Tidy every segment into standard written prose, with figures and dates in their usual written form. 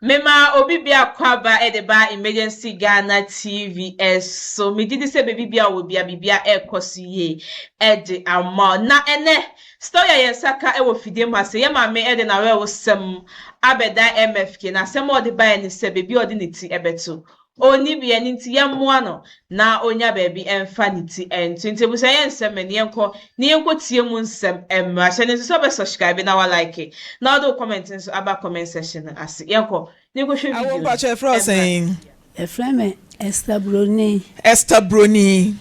Mema obi biako aba de ba Emergency Ghana TV so. Megye di sɛ baabi bia wɔ bia biribia ɛrekɔ so yie de ama wo. Na ɛnɛ story a yɛn nsa ka wɔ fidie mu ha sɛ yɛ maame de n'awerɛhosɛm abɛdan MFK na asɛm a ɔde baeɛ ne sɛ baabi a ɔde ne ti bɛto ɔnni bi ɛno nti yɛmmoa no na ɔnya baabi ɛmfa ne ti ɛnto. Nti abusua yɛn nsɛm ani yɛnkɔ na yɛnkɔ tie mu nsɛm mmra. Hyɛ ne nso sɛ ɔbɛ subscribe na wa like na ɔde wo comment nso aba comment section no ase. Yɛnkɔ na yɛnkɔhwɛ video Awo mpakyɛ ɛfrɛ wo sɛn? Ɛfrɛ me Esther Broni. Esther Broni.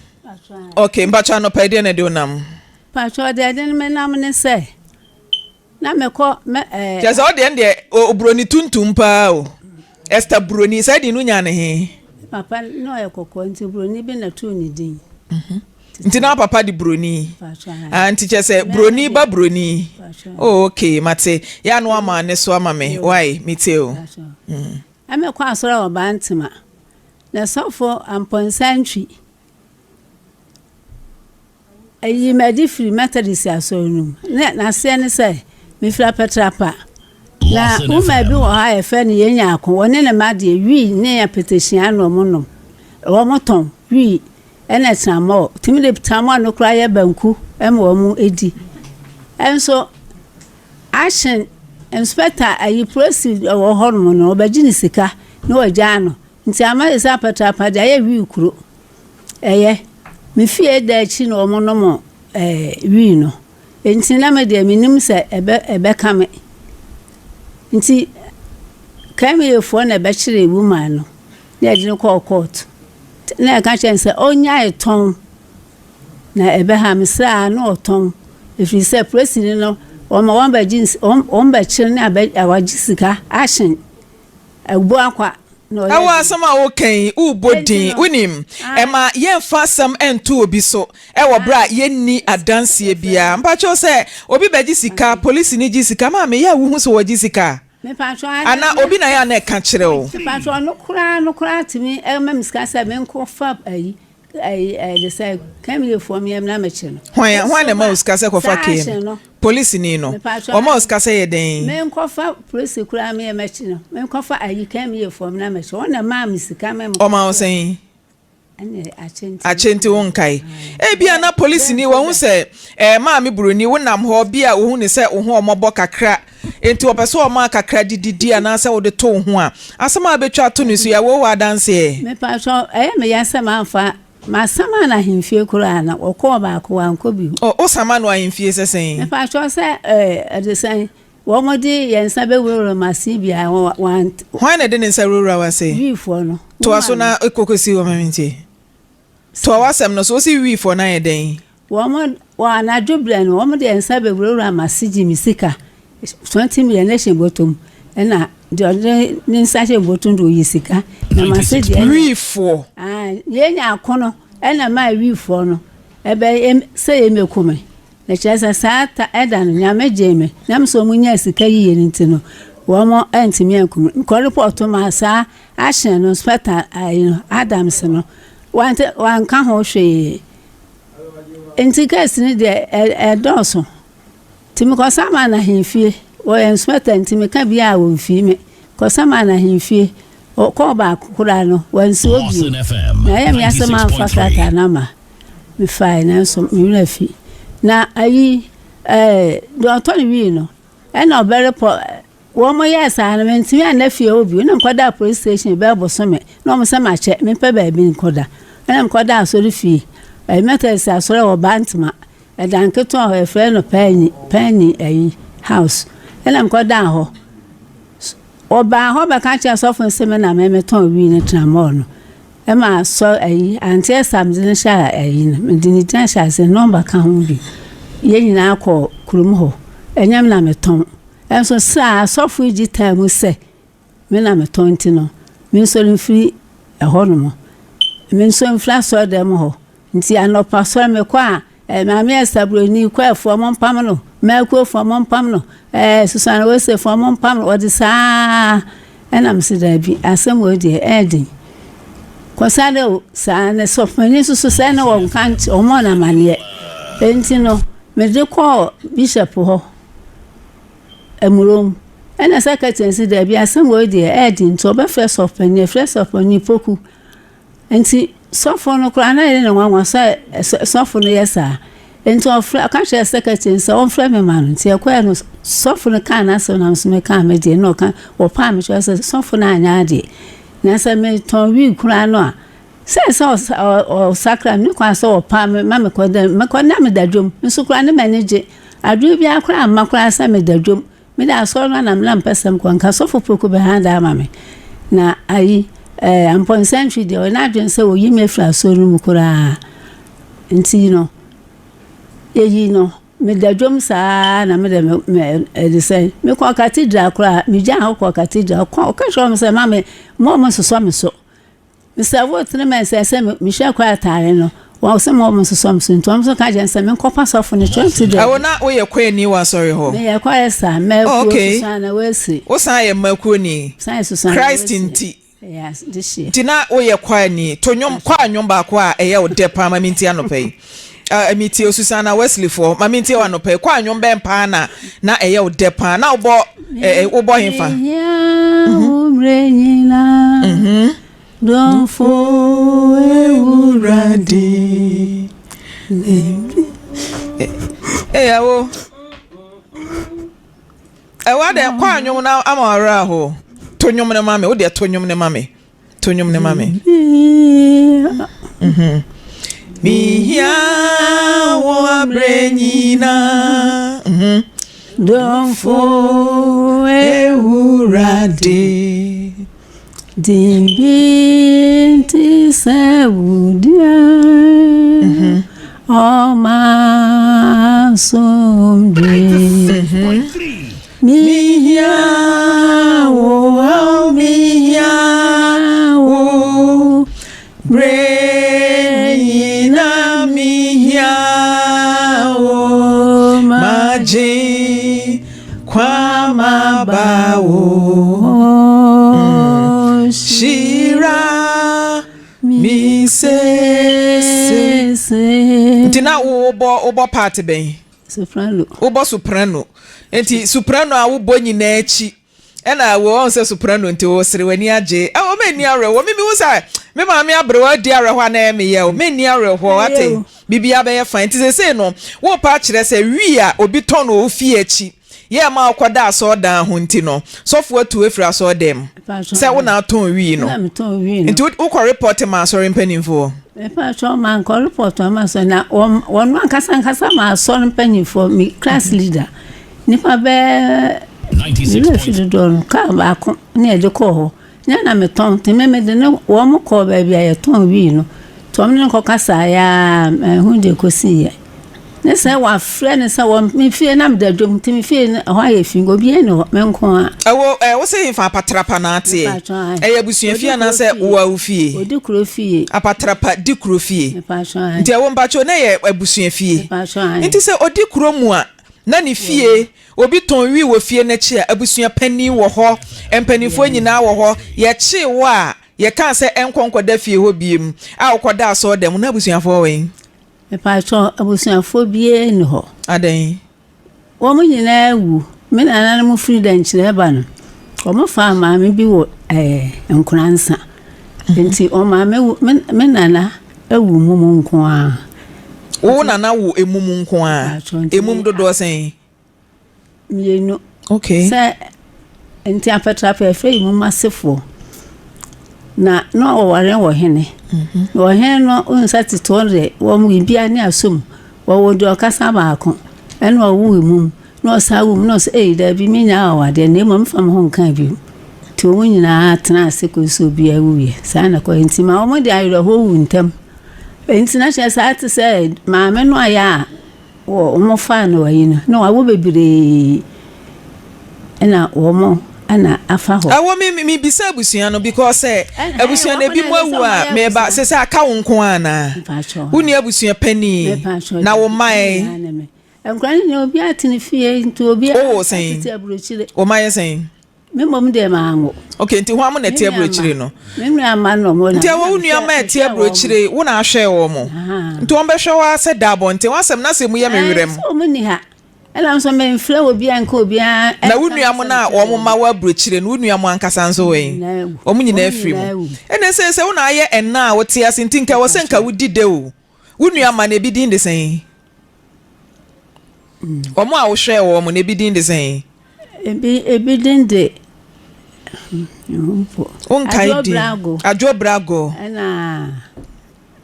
Okay, mpakyɛ anɔpa yi deɛ na ɛde wo nam? Mpakyɛ deɛ ɛde me nam ne sɛ na mekɔ mɛ ɛɛ. Kyerɛ sɛ ɔdeɛ deɛ obroni tuntum paa o. Esther Broni saa din no nyaa ne he? Papa na ɔyɛ kɔkɔɔ nti broni bi na too ne din. Nti na papa de broni. Ah, nti kyerɛ sɛ broni ba broni. Oh, okay, mate. Yɛ ano ama ne so ama me. Why? Mete o. Ɛmɛkɔ asɔre wɔ Bantama. Na sɔfo Ampɔnsa Ntwi ayi me adi firi Methodist asɔre no mu. Na n'aseɛ ne sɛ mefiri Apɛtrapa. Na woman bi wɔ hɔ a yɛfrɛ no Yɛn Nyaako. Wɔne ne mma deɛ wii ne apɛtɛhyia na wɔnom. Wɔtɔn wii ɛna tramɔɔ. Tumi de tramɔɔ no koraa yɛ banku ma wɔn di. Ɛnso action inspector ayi polisi wɔ hɔnom no wɔbɛgye ne sika na wɔagyaa no. Nti ama sɛ Apɛtrapa deɛ ayɛ wii kuro. Ɛyɛ me fie da akyi na wɔnom ɛɛ wii no. Nti na me deɛ menim sɛ ɛbɛ ɛbɛka me. Nti KMA na ɛbɛkyeree woman no na yɛde no kɔɔ court. Na yɛka kyerɛ no sɛ ɔnnyae tɔn na ɛbɛha me sraa na ɔtɔn. Ɛfiri sɛ polisini no wɔma wɔn bɛgye wɔn bɛkyere ne abɛ wɔagye sika ahyɛn ɛbo akwa. Ɛwɔ asɛm a woka yi, wobɔ din. Wonim, ɛma yɛmfa asɛm nto obi so ɛwɔ berɛ a yɛnni adanseɛ biara. Mpakyɛw sɛ obi bɛgye sika, polisini gye sika, maame yɛ a wohu sɛ wɔgye sika? Ana obi na yɛ a na ɛka kyerɛ wo? Mpakyɛw ɔno koraa no koraa tumi ɛma me sika sɛ menkɔfa ayi ayi ɛde sɛ kɛmiefoɔ mmiɛm na mɛkye no. Hwan hwan na ɛma wo sika sɛ kɔfa KM? Polisini no. Ɔma wo sika sɛ yɛ dɛn? Menkɔfa polisi koraa meyɛ mɛkye no. Menkɔfa ayi kɛmiefoɔ na mɛkye. Wɔn na maa me sika mɛ. Ɔma wo sɛn? Akyɛ nti wo nkae. Ebia na polisini wahu sɛ ɛɛ maame buroni wonam hɔ bi a ohu ne sɛ wo ho ɔmɔbɔ kakra nti ɔpɛ sɛ ɔma kakra de didi anaasɛ wode to wo ho a asɛm a bɛtwa ato ne so yɛ wo wɔ adanseɛ. Mepatwɔ ɛyɛ me ya sɛ mamfa masama no ahemfie koraa na ɔkɔɔ baako wankɔ bio. Ɔ wosama no ahemfie sɛ sɛn? Mepatwɔ sɛ ɛɛ ɛde sɛn wɔn de yɛn nsa bɛwurawura m'ase bia wɔn. Hwan na ɛde ne nsa wurawura w'ase? Wiifoɔ no. Toa so na kɔkɔsi hɔ ma mentie. Toa w'asɛm no so wosi wiifoɔ no ayɛ dɛn? Wɔn wɔ anadwo berɛ no wɔn de yɛn nsa bɛwurawura m'ase gye me sika 20 million ne hyɛ bɔtɔ mu ɛna deɛ ɔde ne nsa hyɛ bɔtɔ mu de oyi sika na m'ase deɛ. Wiifoɔ. Aa yɛn nya ako no ɛna maa wiifoɔ no ɛbɛ sɛ yɛ mɛku me na kyerɛ sɛ saa ta ɛda no Nyame gyee me nam sɛ ɔmo nya sika yie no nti no wɔn ɛntumi ankum me. Nkɔ report ma saa ahyɛn no inspector ayi no Adams no wante wanka ho hwee nti case no deɛ ɛdɔɔso nti mekɔsa ma no ahemfie wɔyɛ inspector nti meka bi a wɔmfii me kɔsa ma no ahemfie ɔkɔɔ baako koraa no wansi hɔ bio na ɛyɛ me asɛm amfa krataa no ama mefae nanso me werɛ fi na ayi ɛɛ deɛ ɔtɔ no wii no ɛna ɔbɛrepɔ wɔn mo yɛɛ saa no mentumi anna fie hɔ bio na mekɔda police station bɛɛ bosome na wɔn sɛ makyɛ mepɛ baabi nkɔda ɛna mekɔda asɔre fie ɛyi Methodist asɔre wɔ Bantama ɛdan ketewa hɔ yɛfrɛ no Pɛɛni Pɛɛni ɛyi house ɛna mekɔda hɔ ɔbaa hɔ bɛka kyerɛ sɔfo no sɛ me na me metɔn wii ne tramɔɔ no ɛma sɔ ɛyi ante ɛsa mede no hyɛ ɛyi no mede ne gyina hyɛ ase number ka ho bi yɛn nyinaa kɔ kurom hɔ ɛnyɛ me na metɔn ɛnso saa asɔfo yi gye taa mu sɛ me na metɔn nti no me nso mfiri ɛhɔ nom me nso mfiri asɔre hɔ nti anɔpa sɔre mekɔ a ɛɛ maame Esther Buroni kɔɛfoɔ mo mpam no mɛkuofoɔ mo mpam no ɛɛ Susanna Wesefoɔ mo mpam no wɔde saa ɛna mo si daabi asɛm wɔ deɛ ɛɛden kɔsade o saa ne sɔfo nso so sɛ ne wɔn ka nkyɛn wɔn na amaneɛ nti no mede kɔɔ bishop hɔ emurom. Ɛna secretary no se daabi asɛm wei deɛ ɛyɛ den nti ɔbɛfrɛ sɔfo panin, yɛfrɛ sɔfo panin Poku. Nti sɔfo no koraa na ɛyɛ no nwanwa sɛ sɔfo no yɛ saa. Nti ɔfrɛ ɔka kyerɛɛ secretary no sɛ ɔmfrɛ me ma no. Nti ɛkɔɛ no sɔfo no kaa n'asɛm na nso mekaa me deɛ na ɔka wɔpaa me kyerɛ sɛ sɔfo no anyɛ adeɛ. Na sɛ metɔn wig koraa no a Sɛ sɛ ɔsakra me kwan sɛ ɔpaa me ma mekɔ dɛ mekɔ na meda dwom nso koraa ne m'ani gye adwene biara koraa mma koraa sɛ meda dwom mede asɔre no na na mpɛ sɛ mekɔ nka sɔfo proko bɛha da ama me na ayi ɛɛ ampɔnsantwi deɛ ɔyɛ n'adwene sɛ oyi me afiri asɔre no mu koraa nti no eyi no meda dwom saa na mede me me ɛde sɛ mekɔ cathedral koraa megyaa hɔ kɔ cathedral kɔ ɔka kyerɛ wɔn sɛ ma me mo a mo nsosɔ me so. Mesɛ wo tene mɛ sɛ sɛ mehyɛ kɔ ataare no wɔn sɛ mo wɔn sosɔ me so nti wɔn nso ka kyerɛ sɛ menkɔfa sɔfo no kyerɛ nti dɛ. Ɛwɔ na woyɛ kɔani wɔ asɔre hɔ? Meyɛ kɔɛ sa mmakuo oh, okay. Susan na wɔasi. Wosan yɛ mmakuo ni? San yɛ Susan Christ nti. Nti na woyɛ kɔani to nnwom kɔ a nnwom baako a ɛyɛ wo dɛ paa ma mentie anɔpa yi. Uh, metie Susanna Wesley foɔ ma mentie wɔ anɔpa yi kɔ a nnwom bɛn paa na na ɛyɛ wo dɛ paa na wobɔ eh, eh, wobɔ hefa? Mhm. Dɔmfo Ewurade. Ee awo. Ɛwɔ adɛ kɔ anwom na ama ɔwerɛ aho. To nwom no ma me. Wo deɛ to nwom no ma me. To nwom no ma me. Mhm. Mihia wo abrɛ nyinaa. Mhm. Dɔmfo Ewurade. Din bi nte sɛ wo deɛ, ɔma asomdwe. Mihia wo, mihia wo, bere nyina mihia wo, magye Kwama ba wo hyira mi sese. Nti na wobɔ wobɔ part bɛn? Soprano. Wobɔ soprano. Nti soprano a wobɔ nyinaa akyi ɛna wo ɔn sɛ soprano nti wo sere w'ani agye. Ɛwɔ mɛ nni awerɛhoɔ. Me mehu sɛ me maame aberewa adi awerɛhoɔ a na ɛyɛ me yɛ o. Me nni awerɛhoɔ ate. Biribiara bɛyɛ fine. Nti seesei no, worepɛ akyerɛ sɛ wii a obi tɔn wɔ wo fie akyi yɛ ɛma wokɔda asɔredan ho nti no, sɔfo atu wo afiri asɔredan mu sɛ wo na atɔn wii no? Nti wokɔ repɔte ma asɔre mpanimfoɔ? Mepakyɛw, mankɔ repɔte ama asɔre, na wɔn wɔn ankasa ankasa ma asɔre mpanimfoɔ, me class leader, nipa bɛɛ, me werɛ fi dodoɔ no, kaa baako na yɛde kɔɔ hɔ. Nyɛ na metɔn nti me mede ne wɔn kɔɔ baabi a yɛtɔn wii no nti wɔn ne no kɔkasaeɛ ara manhu deɛ ɛkɔsiiɛ. Ne sɛ wɔafrɛ no sɛ wɔn me fie na meda dwam nti me fie no ɛhɔ ayɛ fi obiara nni hɔ me nko ara. Ɛwɔ ɛ wo se hefa apatrapa na ateɛ? Mepaatwɔ ae. Ɛyɛ abusua Odi fie kuro anaasɛ fie. wo a wo fie? Odi kuro fie. Apatrapa di kuro fie. Mepaatwɔ ae. Nti ɛwɔ mpakyɛw na ɛyɛ abusua fie. Mepaatwɔ ae. Nti sɛ odi kuro mu a na ne fie Obi tɔn wii wɔ fie no akyi a, abusua panin wɔ hɔ, mpanimfoɔ nyinaa wɔ hɔ. Yɛkyee wo a, yɛkaa sɛ ɛnkɔ nkɔda fie hɔ bio a wokɔdaa asɔredan mu. Na abusuafoɔ wɔ he? Mepakyɛw, abusuafoɔ biara nni hɔ. Adɛn? Wɔn nyinaa awu. Me nananom firi Dɛnkyerɛ ba no, wɔfaa maame bi wɔ ɛɛ Nkoransa. Nti wɔn maame wu, me me nana awu mum nko ara. Wo nana wo emum nko ara? Emum dodoɔ sɛn? Mmienu. Okay. Sɛ nti apɛtrapɛ ɛfrɛ yi mum asefoɔ. Na na ɔware wɔ hene. Mhm. Na ɔhene no wohu sɛ tete hɔ deɛ wɔn biribiara ne asom. Wɔwɔ deɛ ɔkasa baako ɛna ɔwo emum. Na ɔsan wom na ɔse ei daabi mennya awadeɛ na mmom memfa me ho nka bio. Nti wɔn nyinaa tenaa ase kɔsi sɛ obiara wuiɛ. Saa na ɛkɔeɛ. Nti ma wɔn de awerɛhoɔ wu ntɛm. Nti na kyerɛ saa te sɛ maame no ayɛ a wɔn faa no ayi no na wawo bebree ɛna wɔn ɛna afa hɔ. Ɛwɔ me me bisa abusua no because sɛ abusua no ebi mu awu a meba sɛ sɛ aka wo nko ara na wo ni abusua panin na wo mma ɛ. Nkwadaa no nyinaa obiara te ne fie nti obiara Wowoo sɛn? tete aburokyire. Wo mma yɛ sɛn? Me mmom deɛ manwo. Okay, nti hwan mo na ɛte aburokyire no? Me nua mma no mo na. Nti ɛwɔ wo nua mma ɛte aburokyire, wo na ahwɛ wɔn mo. Nti wɔn bɛhwɛ wo ara sɛ da abɔnten, w'asɛm na sɛ emu yɛ me werɛ mu. Sɛ wɔn nni ha. Ɛna nso memfrɛ obiara nka obiara. Na wo nua mo no a wɔn mma wɔ aburokyire no, wo nua mo ankasa nso wɔ he? Wɔn nyinaa afiri mu. Ɛna ɛsɛ sɛ wo na ayɛ ɛna a wote ase nti nka ɛwɔ sɛ nka wodi dɛ o. Wo nua mma no ebi din de sɛn? Wɔn a wohwɛɛ wɔn no ebi din de sɛn? Ebi ebi din de Wonkae din? Adwo Brago. Ɛna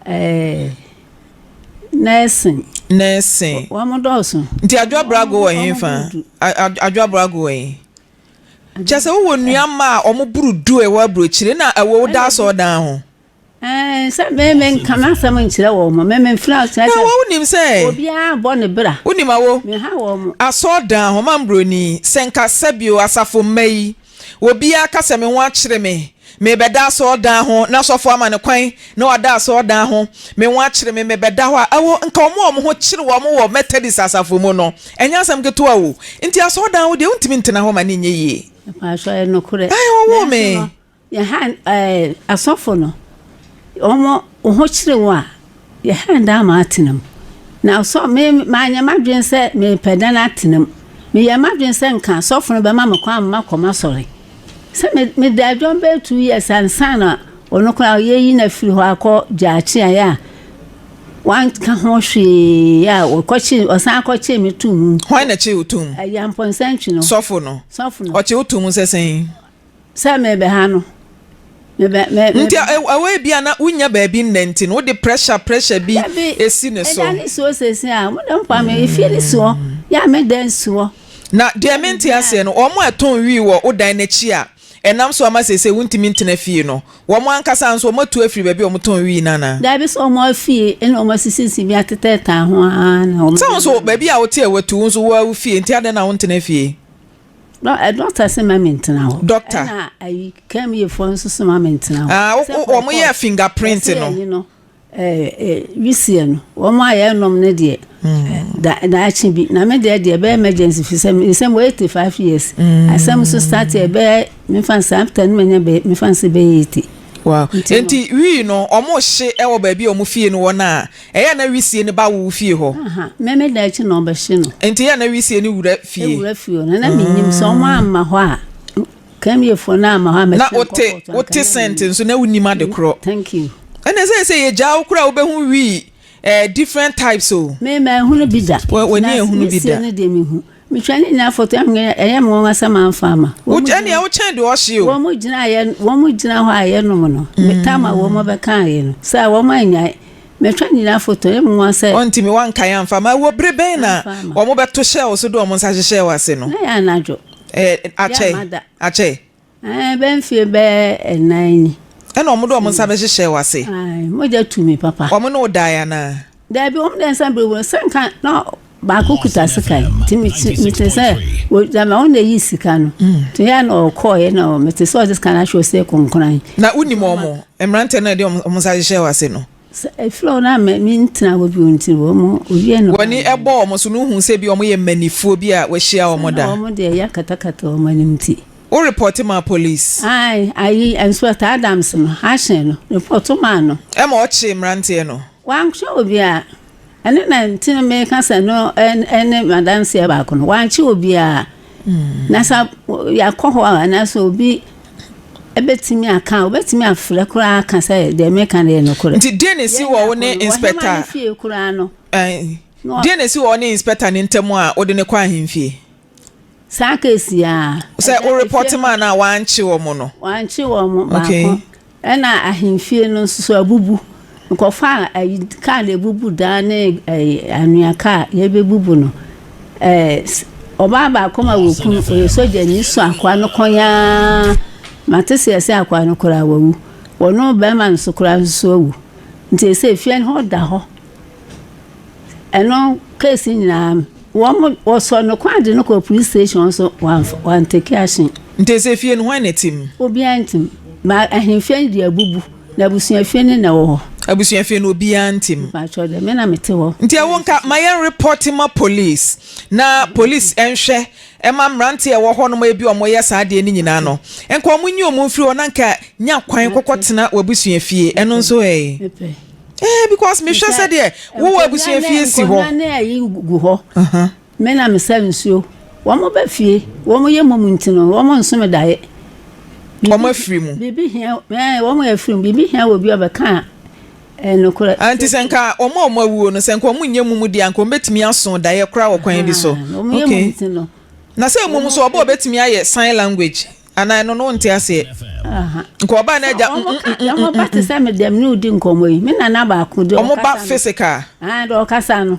ɛɛ nɛɛsen. Nɛɛsen. Wɔn dɔɔso. Nti Adwo Brago wɔ he fa? Adwo Brago wɔ he? Kyɛ sɛ wowɔ nua mma a wɔn buru du a ɛwɔ aburokyire na ɛwɔ wo da asɔɔdan ho. Ɛɛ, sɛ me menka m'asɛm nkyerɛ wɔn, me memfrɛ kyerɛ sɛ. Na wonim sɛ. Obiara bɔ ne bra. Wonim awo. Meha wɔn. Asɔɔdan ho mambroni, sɛ nka sɛbio asafo mma yi, obiara ka sɛ me ho akyere me, merebɛda asɔɔdan ho, na sɔfo ama no kwan na wada asɔɔdan ho, me ho akyere me, mebɛda hɔ a, awo, nka wɔn a wɔn ho kyere wɔn wɔ Methodist asafo mu no, ɛnyɛ asɛm ketewa o. Nti asɔɔdan ho deɛ, wontumi ntena hɔ ma no nyɛ yie. Mpakyɛw, ɛyɛ nokorɛ. Ae, wɔwoo me. Yɛha ɛɛ asɔfo no, wɔn wo ho kyere wo a, yɛha dan ma atena mu. Na sɔ me manyɛ m'adwene sɛ mepɛ dan atena mu. Meyɛɛ m'adwene sɛ nka sɔfo no bɛma me kwan ma makɔ m'asɔre. Sɛ me meda adwam bɛyɛ 2 years ansa na ɔno koraa yɛyi no afiri hɔ akɔ Gyaakyeaeɛ a wanka ho hwee a wɔkɔkye ɔsan akɔkyee me too mu. Hwan na kyee wo too mu? Ɛyɛ Ampɔnsantwi no. Sɔfo no. Sɔfo no. Ɔkyee wo too mu sɛ sɛn? Sɛ merebɛha no, mebɛ me. Nti ɛwɔ ebi a na wonya baabi nnɛ nti no wode pressure pressure bi esi ne so. Dabi, ɛda ne soɔ seesei a, mo de mpo a me efie ne soɔ, yɛ a me dan soɔ. Na deɛ mente aseɛ no, wɔn a ɛtɔn wii wɔ wo dan no akyi a ɛnam so ama seesei wontumi ntena fie no, wɔn ankasa nso wɔatu afiri baabi a wɔtɔn wii no anaa? Dabi, sɛ wɔn afie na wɔn asisisisi bi atetɛtaa ho ara na wɔn. Sɛ wo nso baabi a wote a wɔatu wo nso wo ara wo fie nti adɛn na wontena fie? Dɔkta se ma mentena hɔ. Dɔkta. Ɛna ayi kɛmiefoɔ nso se ma mentena hɔ. Ah, wɔn yɛ finger print no. Ɛyi no ɛɛ wisie no wɔn a yɛnom no deɛ. Hmm. Da daakye bi na me deɛ deɛ ɛbɛyɛ emergency fi sɛ nsɛm wɔ 85 years. Hmm. Asɛm nso start ɛbɛyɛ mefa nsa after no manya bɛ mefa nsa bɛyɛ 80. Wow. Nti wii no ɔmo hye ɛwɔ baabi a ɔmo fie no wɔ no a, ɛyɛ a na wisie no ba wo fie hɔ? Aha, me me da akyi na ɔbɛhye no. Nti ɛyɛ a na wisie no wura fie? Ewura fie hɔ no, na menim sɛ ɔmo amma hɔ a, Kamiefoɔ no amma hɔ a mɛtena Na nkɔ wote, kɔɔto anka wote na scent menim. nso na wonim ade korɔ. Thank you. Ɛna ɛsɛ sɛ yɛgyaa wo koraa a wobɛhu wii eh, different types o. Me manhunu bi da. W'ani Na anhunu bi wisie da. no deɛ mehu. Metwa ne nyinaa foto ɛyɛ me nwanwa sɛ mamfa amma. Wo ɛnea wokyɛn deɛ ɔhye o. Wɔn gyina yɛ wɔn gyina hɔ a yɛnom no. Mm. Tam a wɔn bɛka yɛ no sɛ wɔn anyae. Metwa ne nyinaa foto ɛyɛ me nwanwa sɛ. Ɔntumi wankae amfa ma wɔ bere bɛn na wɔn bɛto hyɛɛ wo so de wɔn nsa hyehyɛɛ w'ase no. Na yɛ anadwo. Ɛɛ akyɛ akyɛ. Ɛɛ bɛ mfie bɛyɛ ɛnan ni. Ɛna wɔn de wɔn nsa bɛhyehyɛɛ w'ase. Ae mogya tu mi papa. Wɔn ne wo dae anaa? Dabi wɔn de nsa bere wɔn sɛ nka na baako kuta sekan nti mete sɛ wɔgyama wɔn na eyi sika no nti yɛ na ɔkɔɔyɛ na mete sɛ ɔde sika no ahwɛ ɔsɛ konkoran. Na wonim wɔn mmeranteɛ no a ɛde wɔn nsa hyehyɛɛ w'ase no? Sɛ efiri hɔ na me mentena hɔ bio nti wɔn owie no. W'ani bɔ wɔn so no wohu sɛ bi wɔn yɛ mmanifoɔ bi a wɔahyia wɔn da? Sɛ na wɔn deɛ yɛakatakata wɔn anim nti. Wo repɔte maa police? Ae, ayi Inspector Adams no, ahyɛn no, repɔto maa no. Ɛma ɔkyee mmeranteɛ no? Wankye obiara. Ɛno na nti no meka sɛ no ɛne m'adanseɛ baako no, wankye obiara. Na sɛ yɛakɔ hɔ a anaasɛ obi ɛbɛtumi aka a, obɛtumi afrɛ koraa aka sɛ deɛ meka no yɛ nokorɛ. Nti deɛ na esi wɔ wo ne inspector? Ɔhema no fie koraa no. Deɛ na esi wɔ wo ne inspector ne ntam a wode no kɔ ahemfie? Saa case yi ara. Sɛ wo report maa no a wankye wɔn no. Wankye wɔn baako. Ɛna ahemfie no nso so abubu. Nkɔfa a ayi kaa na ebubu dan ne ɛyi anwea kaa yɛbɛbubu no. Ɛɛ ɔbaa baako ma wɔkum ɔyɛ sogyani so akoa no kɔn ara. Mate sɛ yɛsɛ akoa no koraa wawu. Wɔno bɛrima no so koraa nso so awu. Nti ɛsɛ efie no hɔ da hɔ. Ɛno case nyinaa wɔn wɔsɔ no kwan de no kɔ police station nso wɔn wɔn take action. Nti sɛ fie no hwan na ɛte mu? Obiara nte mu. Ma ahemfie no deɛ abubu na abusuafie no na ɛwɔ hɔ. Abusuafie no obiara nte mu. Mpatsɔ deɛ me na mete hɔ. Nti ɛwo nka ma yɛn report ma police na police nhwɛ ɛma mmeranteɛ ɛwɔ hɔ nom ebi wɔn yɛ saa adeɛ no nyinaa no nka wɔn nyi wɔn mfiri hɔ na nka nya kwan kɔkɔ tena w'abusuafie ɛno nso ɛɛ. Eh, because mehwɛ sɛ deɛ wowɔ abusua fie si hɔ. Nkonnwa ne ayi gu hɔ. Me na mesa nsuo. Wɔn ba fie, wɔn yɛ mum nti no, wɔn nso me daeɛ. Wɔn afiri mu. Biribi hia, ɛɛ wɔn afiri mu. Biribi hia wɔ bi a ɔbɛka a, ɛyɛ nokorɛ. Ah, nti sɛ nka wɔn a wɔn awuo no, sɛ nka wɔn nyɛ mum deɛ, anka wɔn bɛtumi aso daeɛ koraa wɔ kwan bi so. Wɔn yɛ mum nti no. Na sɛ mum nso ɔba ɔbɛtumi ayɛ sign language. Anaa ɛno no wonte aseɛ? Nka ɔbaa no agya mm, mm, mm, mm, Ɔba te sɛ me dɛm ne wodi nkɔmmɔ yi. Me nana baako deɛ ɔmo ba physical. Ah, deɛ ɔkasa no.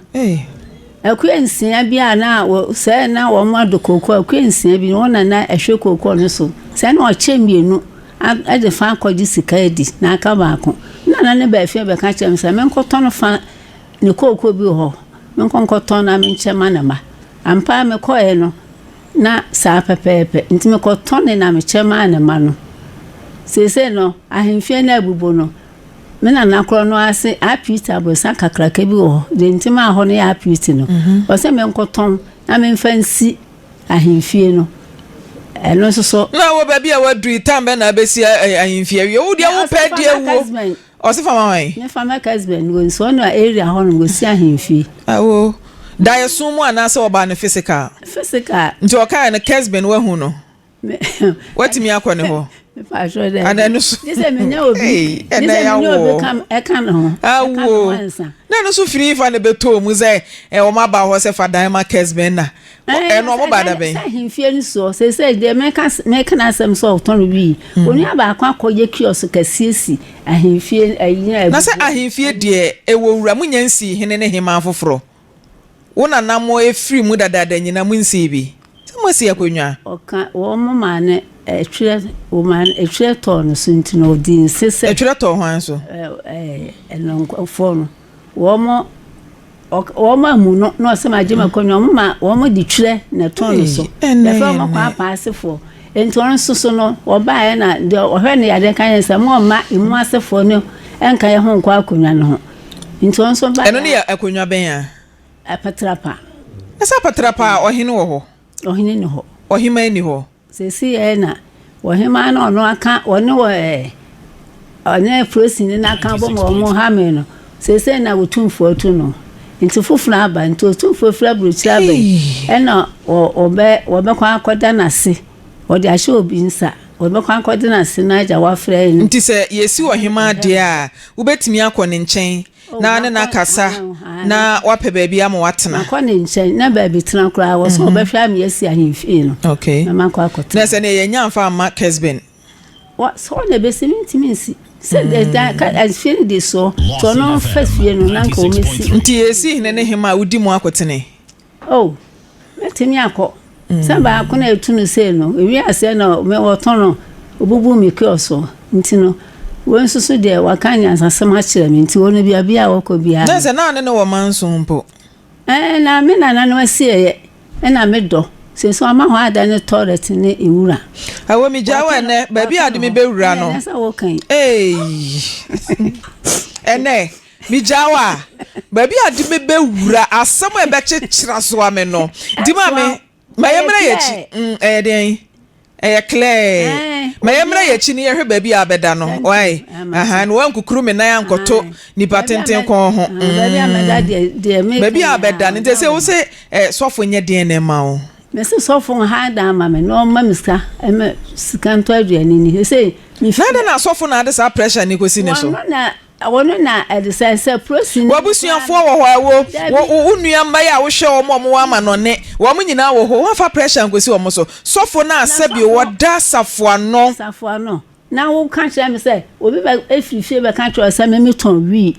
Akua nsia bi a na sɛ na wɔn adɔ kooko akua nsia bi wɔn na na ɛhwɛ kooko no so. Sɛ na ɔkyɛ mmienu ɛde fa akɔgye sika adi na aka baako. Me nana ne baa fie bɛka kyerɛ me sɛ menkɔtɔn fa ne kooko bi wɔ hɔ. Menkɔ nkɔtɔn na menkyɛ ma ne mma. Ampa mekɔɛ no. Na saa pɛpɛɛpɛ. Nti mekɔtɔnee na mekyɛ maa ne mma no. Seesei no, ahemfie no abubu no, me nana korɔ no ara se Apiiti aborosan kakraka bi wɔ hɔ. Deɛ nti maa hɔ no yɛ Apiiti no, ɔse menkɔtɔn na memfa nsi ahemfie no. Ɛno nso so. Na wɔ baabi a woaduru yi, time bɛn na abɛsi ahemfie awie? Wo deɛ wopɛ deɛ wuo. Ɔse fa ma hwan? Me fa ma Kesben wɔ nsuo no area hɔ nom wɔsi ahemfie. Awo. Daeɛso mu anaasɛ ɔbaa no physical? Physical. Nti ɔkaeɛ no Kesben wahu no? Watumi akɔ ne hɔ? Ana ɛno so? Gye sɛ menya obi. Gye sɛ menya obi ka ɛka ne ho. Awo. Na ɛno so firi fa ne bɛtɔɔ mu sɛ wɔn aba hɔ sɛ fa dan ma Kesben na Ɛno ɔmo ba da bɛn? Sɛ ahemfie no soɔ seesei deɛ meka meka n'asɛm sɛ ɔtɔn wii. Hmm. Onua baako akɔyɛ kiosk kɛseɛ si ahemfie ayi na Na sɛ ahemfie deɛ ɛwɔ wura mo nya nsii hene ne hemaa foforɔ. Wo nana mo efiri mu dadaada nyina mo nsii bi. Sɛ mo asi akonnwa. Ɔka wɔn mo maa no ɛtwerɛ wɔn maa no ɛtwerɛ tɔɔ no so nti no ɔdii nse sɛ. Ɛtwerɛ tɔɔ hwan so? Ɛɛ ɛɛ nkurɔfoɔ no wɔn mo. Wɔn ammu no na ɔsɛ magye m'akonnwa wɔn ma wɔn de twerɛ na ɛtɔn no so yɛfrɛ wɔn kɔ apa asefoɔ nti wɔn nso so no wɔbaeɛ na deɛ ɔhwɛ no yadeɛ ka yɛn sɛ mo mma emu asefoɔ no nka yɛn ho nkɔ akonnwa no ho nti wɔn nso baeɛ ɛno ne yɛ akonnwa bɛn a apatrapa ɛsɛ apatrapa a ɔhene wɔ hɔ ɔhene ni hɔ ɔhema ni hɔ Seesei na ɔhemaa no ɔno aka ɔne wɔ ɛɛ ɔne polisini no aka abom wɔn ha me no seesei na otumfoɔ atu no nti foforɔ aba nti otumfoɔ firi aburokyire aba yi ɛna ɔbɛ wɔbɛkɔ akɔda n'ase wɔde ahyɛ obi nsa wɔbɛkɔ akɔda n'ase na agya wafrɛ no. Nti sɛ yɛsi ɔhemaa deɛ a wobɛtumi akɔ ne nkyɛn na ne no akasa na wapɛ baabi ama watena. Makɔ ne nkyɛn na baabi tena koraa wɔ sɛ mhm. ɔbɛhwɛ ama yɛasi ahemfie no. Okay. Na makɔ akɔtena. Na sɛ ne yɛnya mfa amma Kesben. Wɔ sɛ ɔna ɛbɛsi mentumi nsi. Sɛ ɛda ka fie no de soɔ nti ɔno mfa fie no na nka ɔmɛsi. Nti yɛsi hene ne hema a wodi mu akotene. Oh, mɛtumi akɔ. Sɛ baako na etu no sei no, ewi aseɛ na me wɔtɔn no, obubu me kiosk so. Nti no, wei nso so deɛ waka nyansasɛm akyerɛ me nti wɔn baabi a wɔkɔ biara. Na sɛ na ne ne wɔ manso mpo. Ɛɛ na me nananom asieɛ ɛna me dɔ. Sɛ nso ama hɔ ada ne toilet ne nwura. Ɛwɔ mi gya wɔ ɛnɛ baabi a de mi bɛ wura no. Ɛnɛ sɛ wɔka yi. Ee ɛnɛ. Megyaa wo a, baabi a de me bɛwura, asɛm a ɛbɛkyekyera so ame no. Nti ma me, ma yɛmmra yɛkyi. Mm, ɛyɛ deɛn? Ɛyɛ clear. Ma yɛmmra yɛkyi ne yɛhwɛ baabi a abɛda no. Why? Aha, na wankukuru me nan ankɔto nipa tenten kɔn ho. Mm. Baabi a abɛda no. Nti sɛ wo se eh, sɔfo nyɛ deɛn na ɛma wo? Mese sɔfo nha dan ma me na ɔmma me sika, ɛmɛ sika ntɔ aduane ni. Sɛ na adɛn na asɔfo na ade saa pressure ni kɔsi ne so? Wɔno na Wɔno na ɛde sɛ sɛ prosini. W'abusuafoɔ wɔ hɔ ɛwo wo wo nua mma yi a wohwɛ wɔn a wɔwɔ amanɔne wɔn nyinaa wɔ hɔ woamfa pressure ankosi wɔn so sɔfo no a sɛbi wɔda asafo ano. Asafo ano na woka kyerɛ me sɛ obi bɛ efiri fie bɛka kyerɛ wo sɛ me metɔn wii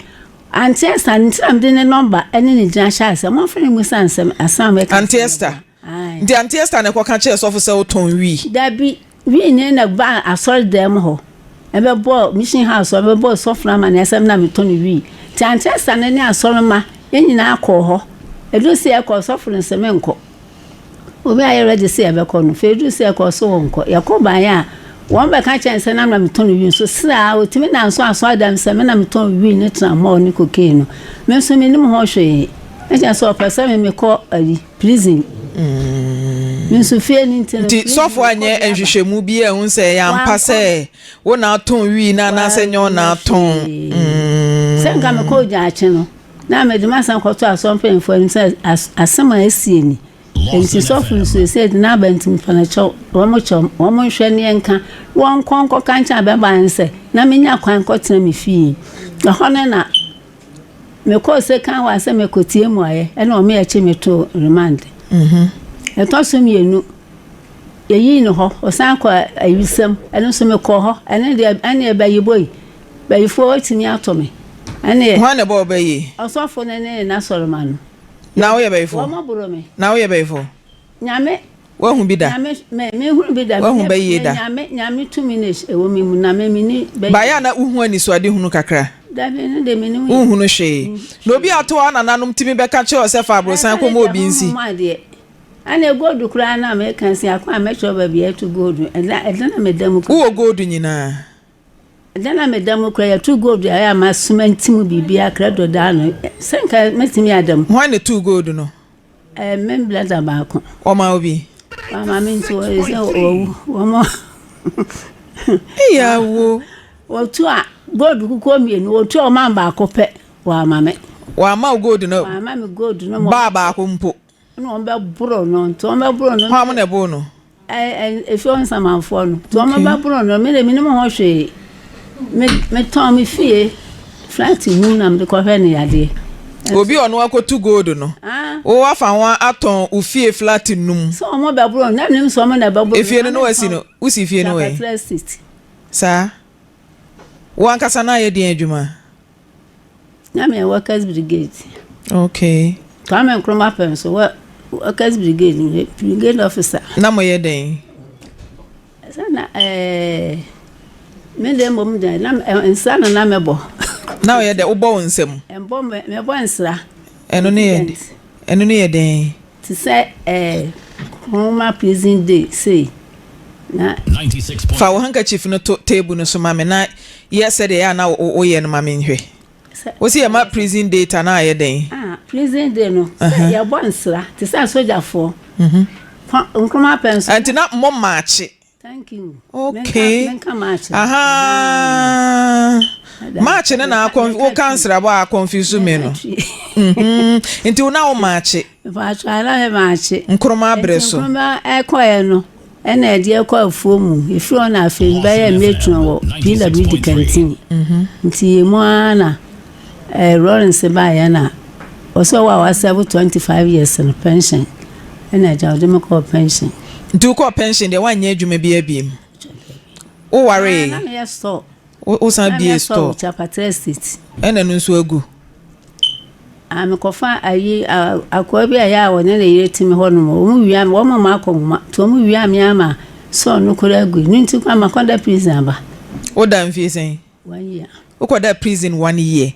Auntie Esther nti na mede ne nɔmba ɛne ne gyina hyɛ asɛm momfrɛ no mmisa nsɛm asɛm a mɛka Auntie Esther nti Auntie Esther na ɛkɔka kyerɛ sɔfo sɛ wotɔn wii. Dabi Wii na baa asɔrdan mu hɔ bɛbɔɔ Mission House hɔ bɛbɔɔ sɔfo no amanneɛ sɛ me na metɔ no wii. Nti Anchester no ne asɔremma yɛn nyinaa kɔɔ hɔ. Ɛduru sɛ yɛkɔ, sɔfo no se menkɔ. Obi a yɛ ready sɛ yɛbɛkɔ no, afei ɛduru sɛ yɛkɔ ɔse wɔnkɔ. Yɛkɔ baeɛ a, wɔn bɛka kyerɛ no sɛ na me na metɔ no wii nso sraa ɔtumi nanso asɔredan mu sɛ me na metɔn wii ne tramol ne cocaine no. Me nso mennim ho hwee. Na kyerɛ sɛ ɔpɛ sɛ me mekɔ ayi. Prison. Me nso fie no nti no. Nti sɔfo anyɛ nhwehwɛmu bi a ɛhu sɛ ɛyɛ ampa sɛ wo na atɔn wii no anaasɛ nyɛ wo na atɔn. Sɛ nka mekɔ gyaakye no na mede m'asɛm kɔto asɔre mpanyinfoɔ anim sɛ asɛm a asie ni. Enti sɔfo no seesei de n'aba nti mepa no kyɛw, wɔn kyɛw, wɔn nhwɛ ne yɛnka, wɔnkɔ nkɔka nkyɛn abɛbaa no sɛ na menya kwan kɔtena me fie. Ɛhɔ no na mekɔɔ sekan hɔ a sɛ mekɔtie mmuaeɛ ɛna wɔn yɛ kye me too remand. Ɛtɔ so mmienu, yɛyii no hɔ, ɔsan kɔ awisɛm, ɛno nso mekɔɔ hɔ, ɛno deɛ ɛne ɛbɛyibɔ yi, bayifoɔ atumi ato me. Ɛne Hwan na ɛbɔ wo bɛyie? Ɔsɔfo no ne n'asɔremma no. Na woyɛ bɛyifo? Wɔn boro me. Na woyɛ bɛyifo? Nyame. Woahu bi da? Nyame me me hunu bi da. Woahu bɛyie da? Nyame nyame tumi na ɛwɔ me mu na me me ni bɛyie. Baeɛ a na wohu anisoadehunu kakra? Dabi ɛno deɛ me ni hu. Wonhunu hwee. Na obi a ɔte hɔ a nananom tumi bɛka kyerɛ wo sɛ fa aborosan kɔma obi nsi. Ɛno deɛ honhom adeɛ. Ɛna gold koraa na meka si ako a mɛkyerɛ baabi a ɛto gold ɛda ɛda na meda mu. Wowɔ gold nyinaa? Ɛda na meda mu koraa yɛto gold a ɛyɛ a masoma nti mu biribiara krado da ano sɛ nka mɛtumi ada mu. Hwan na ɛtuu gold no? Ɛɛ me brada baako. Ɔma wo bi? Wama me nti wɔyɛ sɛ wɔwu wɔn. Eyi awo. Wɔtu a gold kukuo mmienu wɔtu a ɔma baako pɛ wɔama me. Wɔama wo gold no? Wɔama me gold no. Baa baako mpo. Ɛna wɔn bɛboro no nti wɔn bɛboro no. Hwan mo na ɛboro no? Efie hɔ nsamanfoɔ no nti wɔn bɛboro no me de menim ho hwee me metɔn me fie flat mu na mede kɔhwɛ ne yadeɛ. Obi a ɔno akɔtu gold no wo afa ho atɔn wo fie flat num. Sɛ wɔn bɛboro no na menim sɛ wɔn na ɛbɛboro no. Efie no na wasi no wosi fie no wɔ he? Saa wo ankasa na ayɛ deɛn adwuma? Na meyɛ workers brigade. Okay. Kwame Nkrumah pɛn so wɔ workers brigade meyɛ brigade officer. Na moyɛ dɛn? Sɛ na ɛɛ me deɛ mmom deɛ na nsra na na mɛbɔ. Na ɔyɛ dɛ wobɔ wo nsam? Mbɔ mɛbɔ nsra. Ɛno ne yɛ ɛno ne yɛ dɛn? Te sɛ ɛɛ Nkrumah prison day sei. Na. Fa wo handkerchief no to table no so ma me na yɛ sɛdeɛ ɛyɛ a na woyɛ no ma me nhwɛ. Wo se yɛma prison date anaa ayɛ dɛn? Ah, prison day no, sɛ yɛbɔ nsra te sɛ asogyafoɔ. Nkrumah pɛ nso. Nti na mo maakye. Thank you. Okay. Menka maakye. Aha. Maakye no na woka nsrabɔ a confuse me no. Nti wo na wo maakye. Mpatsɔ ara yɛ maakye. Nkrumah bere so. Nti Nkrumah ɛkɔɛ no ɛna ɛde ɛkɔ afuo mu. Efiri hɔ na afei mebɛyɛ matron wɔ PWD canteen. Nti yɛ mu ara na ɛɛ Lawrence baeɛ na ɔsɛ ɔwɔ a wasɛbo 25 years no pension ɛna agya ɔde me kɔɔ pension. Nti wokɔɔ pension deɛ woanyɛ adwuma biara biem? Wowaree? Na meyɛ store. Wosan bie store? Na meyɛ store wɔ Chapatre Estate. Ɛna ɛno nso agu? Ah, mekɔfa ayi akoa bi a ɛyɛ a wɔne ne yere te me hɔ nom. Wɔn wia me, wɔn ma akɔ nwoma. Nti wɔn wia me ama sɔɔ no koraa gui. Ne nti koraa makɔda prison aba. Woda mfie sɛn? One year. Wokɔda prison one year?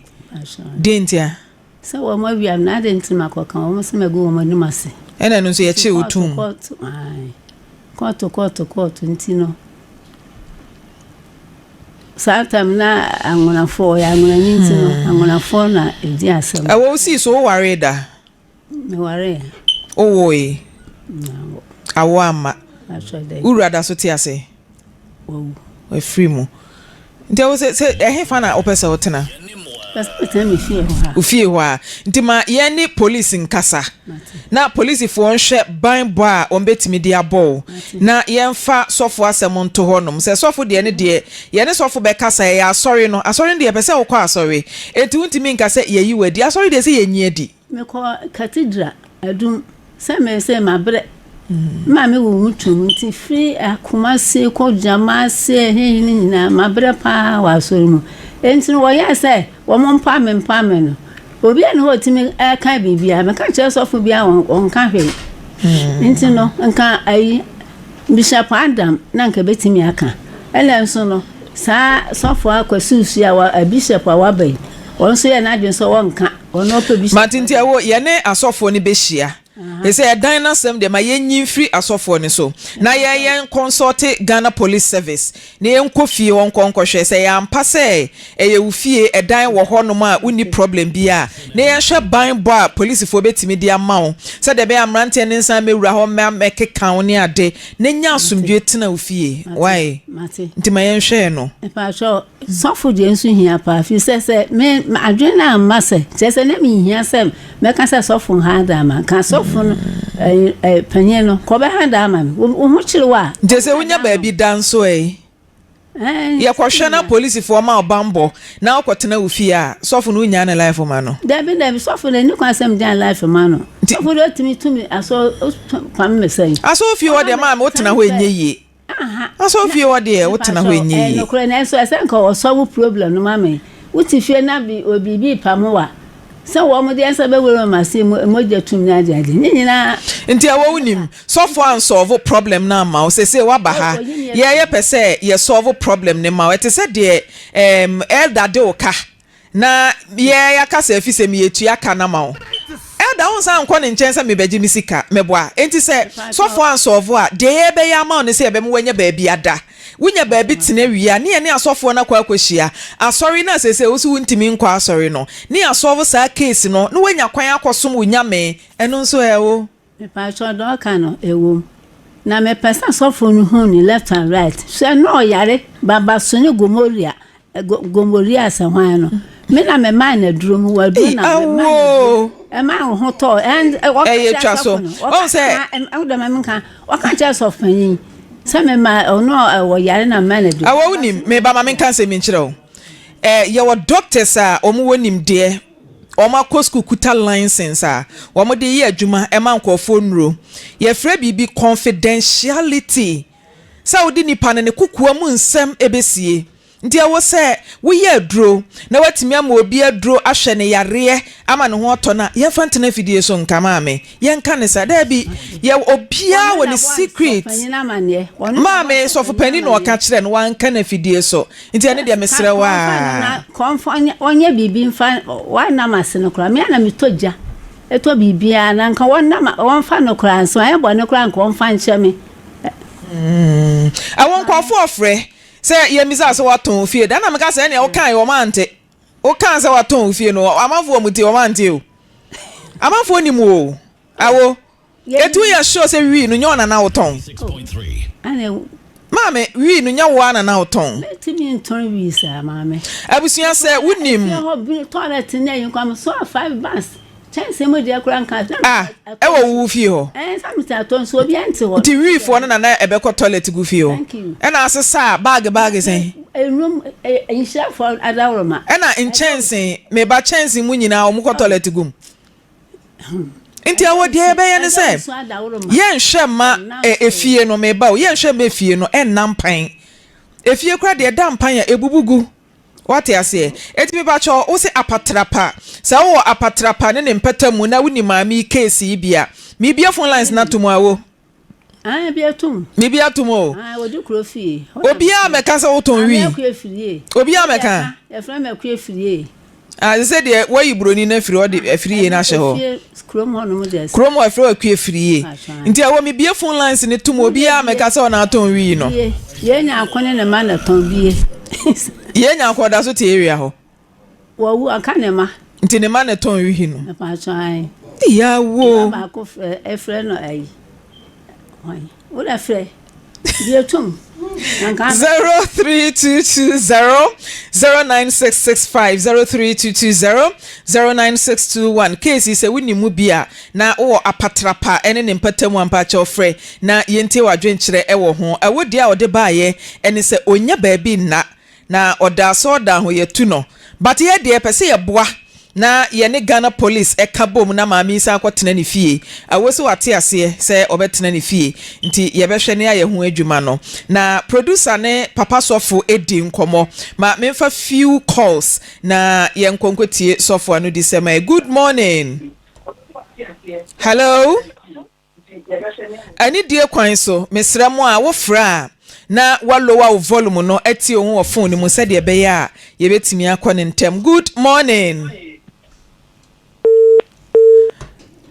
Deɛ nti a? Sɛ wɔn awia me na ade nti makɔka wɔn sɛ magu wɔn anim ase. Ɛna ɛno nso yɛkyee wo tom. Kɔɔto kɔɔto kɔɔto kɔɔto nti no. Saa tam na anwonafoɔ ɔyɛ anwonani nti no hmm. anwonafoɔ na ɛdi asɛm. Ɛwɔ wo sii so wowaree da? Mewaree. Wowoe? Awo amma. Wo wura da so te ase? Wawu. Wafiri mu. Nti ɛwɔ sɛ sɛ ɛhefa na wopɛ sɛ wotena? Wo fie hɔ a. Nti ma yɛn ne polisi nkasa. Na polisifoɔ nhwɛ ban bɔ a wɔbɛtumi de abɔ wo. Na yɛmfa sɔfo asɛm nto hɔ nom. Sɛ sɔfo deɛ ne deɛ, yɛne sɔfo bɛkasa, ɛyɛ asɔre no. Asɔre no deɛ yɛpɛ sɛ wokɔ asɔre. Enti wontumi nka sɛ yɛayi wo adi. Asɔre deɛ sɛ yɛnyi adi. Mekɔ cathedral adum sɛ me sɛ mabrɛ me maame wɔ mu tum nti firi Kumasi kɔ Gyamase ɛhe ne nyinaa mabrɛ paa wɔ asɔre mu nti no wɔyɛɛ sɛ wɔn mpa me mpa me no obi a ne hɔ tumi ɛka biribiara meka kyerɛ sɔfo bi a ɔnka hwee nti no nka ayi Bishop Adam na nka ebetumi aka ɛna nso no saa sɔfo akwasi a bishop a waba yi wɔn nso yɛ n'adwene sɛ wɔnka. Ɔno ɔpɛ bi. Mate nti ɛwɔ yɛne asɔfoɔ no bɛhyia. Ɛsɛ ɛdan no asɛm deɛ ma yɛnyi mfiri asɔfoɔ no so na yɛn yɛn kɔnsɔlte Ghana Police Service na yɛnkɔ fie hɔ nkɔ nkɔhwɛ sɛ ɛyɛ ampa sɛ ɛyɛ wo fie ɛdan wɔ hɔ nom a wonni problem biara na yɛnhwɛ ban bɔ a polisifoɔ bɛtumi de ama wo sɛdeɛ ɛbɛyɛ a mmeranteɛ no nsan mmɛwura hɔ mmɛkeka wo ne ade na nya asomdwoeɛ tena wo fie. Wai? Nti ma yɛnhwɛ no. Mpakyɛw, sɔfo deɛ nso hia paa firi sɛ sɛ me adwene no amma sɛ kyerɛ sɛ na menhia sɛ mɛka sɛ sɔfo nhaadaa ma nka sɔfo. sɔfo no ɛyi ɛ panyin no kɔ bɛha da ama me. Wo ho kyere wo a. Nti sɛ wonya baabi da nso ɛ? Yɛkɔhwɛ na polisifoɔ ma wo banbɔ na wokɔtena wo fie a, sɔfo no wonyaa ne life ma no? Dabi dabi, sɔfo no ɛni kwan sɛ megyaa life ma no. Sɔfo deɛ ɔtumi tu me asɔ pam me sɛn. Asɔfie hɔ deɛ maame wotena hɔ ɛnyɛ yie. Asɔfie hɔ deɛ wotena hɔ ɛnyɛ yie. Ɛyɛ nokorɛ nanso ɛsɛ nka ɔsɔbo problem no ma me. Wote fie na biribi repam wo a, sɛ wɔn deɛ nsa bɛwura wɔn ase mogya tum ne ade ade ne nyinaa. Nti ɛwɔ wonim sɔfo ansɔlvo problem no amma wo sesei waba ha yɛ yɛ pɛ sɛ yɛ sɔlvo problem no ma wo ɛte sɛ deɛ ɛɛm elder de wo ka Na yɛ yɛaka sɛ efisɛ meetua ka no ama wo. Elder wonsan nkɔ ne nkyɛn sɛ mebɛgye me sika, meboa. Enti sɛ sɔfoɔ ansɔɔvo a, deɛ yɛbɛyɛ ama wo ne sɛ yɛbɛma woanya baabi ada. Wonya baabi tena wie a, ne yɛne asɔfoɔ no akɔ akɔhyia. Asɔre no a seesei wo se wontumi nkɔ asɔre no, ne yɛasɔɔvo saa case no, na woanya kwan akɔsom wo Nyame. Ɛno nso ɛ wo? Mepakyɛw deɛ ɔka no ɛwom. Na mepɛ sɛ asɔfo no hu ne left and right. Hwɛ na ɔyare babaso ne gomoria gomoria sɛ hwan no. Me na me maa no aduro mu wɔ aduro na me maa no aduro. Ɛma wo ho tɔ ɛn ɔka kyerɛ asɔfo no. Ɔka kyerɛ ɛn nka ɔka kyerɛ asɔfo panyin sɛ me ma ɔno ɔyare na me maa no aduro. Awɔ wonim me ba ma me nka nsɛm nkyerɛ wo. Ɛ yɛwɔ doctors a wɔn wɔ nimdeɛ. Wɔakɔ sukuu kuta license a wɔde yɛ adwuma ma nkurɔfoɔ nnuro. Yɛfrɛ biribi confidentiality, sɛ wode nipa no ne kokoa mu nsɛm bɛsie. Nti ɛwɔ sɛ woyɛ aduro na woatumi ama obi aduro ahwɛ ne yareɛ ama ne ho atɔ no a, yɛmfa ntena afidie so nka maame. Yɛnka no saa. Daabi, yɛwɔ obiara wɔ ne secret. Maame, sɔfo panin na ɔka kyerɛ no, wanka no afidie so. Nti ɛno deɛ mesrɛ wo aa. Kɔmfɔ ɔnyɛ biribi mfa wɔnam ase no koraa me ara na metɔ gya ɛtɔ biribiara na nka wɔnam wɔmfa no koraa nso ayɛ bɔne koraa nka wɔmfa nkyɛ me. Ɛwɔ nkurɔfoɔ ɔfrɛ sɛ yɛmmisa sɛ watɔn ofie da na meka sɛ ɛnea wokae wɔn ante wokaa sɛ watɔn ofie no amanfoɔ wɔn ti wɔn ante o amanfoɔ nim o awo. Eti woyɛ sure sɛ wii no nyɛ wo na na wotɔn? Maame, wii no nyɛ wo ara na na wotɔn? Mentumi ntɔn wii saa, maame. Abusua sɛ wonim. Efie hɔ bi toilet ne ayi nkwa so five bags kyɛnsee mu deɛ koraa nka. Ah, ɛwɔ wo fie hɔ? Ɛɛ, sɛ mete atɔ nso obi nte hɔ. Nti wiifoɔ no na na ɛbɛkɔ toilet gu fie hɔ? Thank you. Ɛna asesa baage baage sɛn? Enum, nhyirafoɔ adaworoma. Ɛna nkyɛnsee, meba kyɛnsee mu nyinaa wɔn kɔ toilet gu mu? Nti ɛwɔ deɛ yɛbɛyɛ ne sɛ yɛnhwɛ mma efie no meba o yɛnhwɛ mma efie no ɛnna mpan efie kora deɛ ɛda mpan a ebubu gu wate aseɛ eti mepa kyɛw wo se apatrapa sɛ wowɔ apatrapa ne ne mpɛtɛ mu na woni maame yi case yi bi a mebie phone lines na to mu awo. Ah, bi atum. Mi bi atum o. Ah, odi kuro fie. Obiara mɛka sɛ wotɔn wi. Maame akua firie. Obiara mɛka. Yɛfrɛ me akua firie. Ah, sɛ deɛ wɔyi buroni no afiri hɔ de afirie no ahyɛ hɔ. Kurom hɔ nom deɛ. Kurom hɔ ɛfrɛ akua firie. Nti ɛwɔ mi bie phone lines ne tum obiara mɛka sɛ ɔna atɔn wi no. Yɛn nyanko ne ne ma na tɔn bie. Yɛn nyanko ɔda so te area hɔ. Wawu aka ne ma. Nti ne ma na ɛtɔn wihi no. Mepatwɔ ae. Yawo. Ne ba baako frɛ ɛfrɛ no ayi. Hwan? Wo na frɛ. Deɛ tum. 03220 09665 03220 09621 case yi sɛ wonim mu bi a na wowɔ apatrapa ne ne mpatamu a mpakyɛw frɛ na yɛntie w'adwenkyerɛ wɔ ho. Ɛwo deɛ a ɔde baeɛ ne sɛ ɔnnya baabi nna Na ɔda asɔrdan ho yɛtu no but yɛ deɛ yɛpɛ sɛ yɛboa na yɛne Ghana police ɛka bom na maame yi san kɔ tena ne fie awo sɛ wate aseɛ sɛ ɔbɛtena ne fie nti yɛbɛhwɛ ne ayɛ ho adwuma no na producer ne papa sɔfo ɛdi nkɔmɔ ma menfa few calls na yɛnkɔ nkɔtie sɔfo anodisɛm ɛ good morning hello. Anidie kwan so, mesrɛ mo a wofrɛ a na wa lower wo volume no atie wo ho wɔ phone no mu sɛdeɛ ɛbɛyɛ a yɛbɛtumi akɔ no ntɛm. Good morning.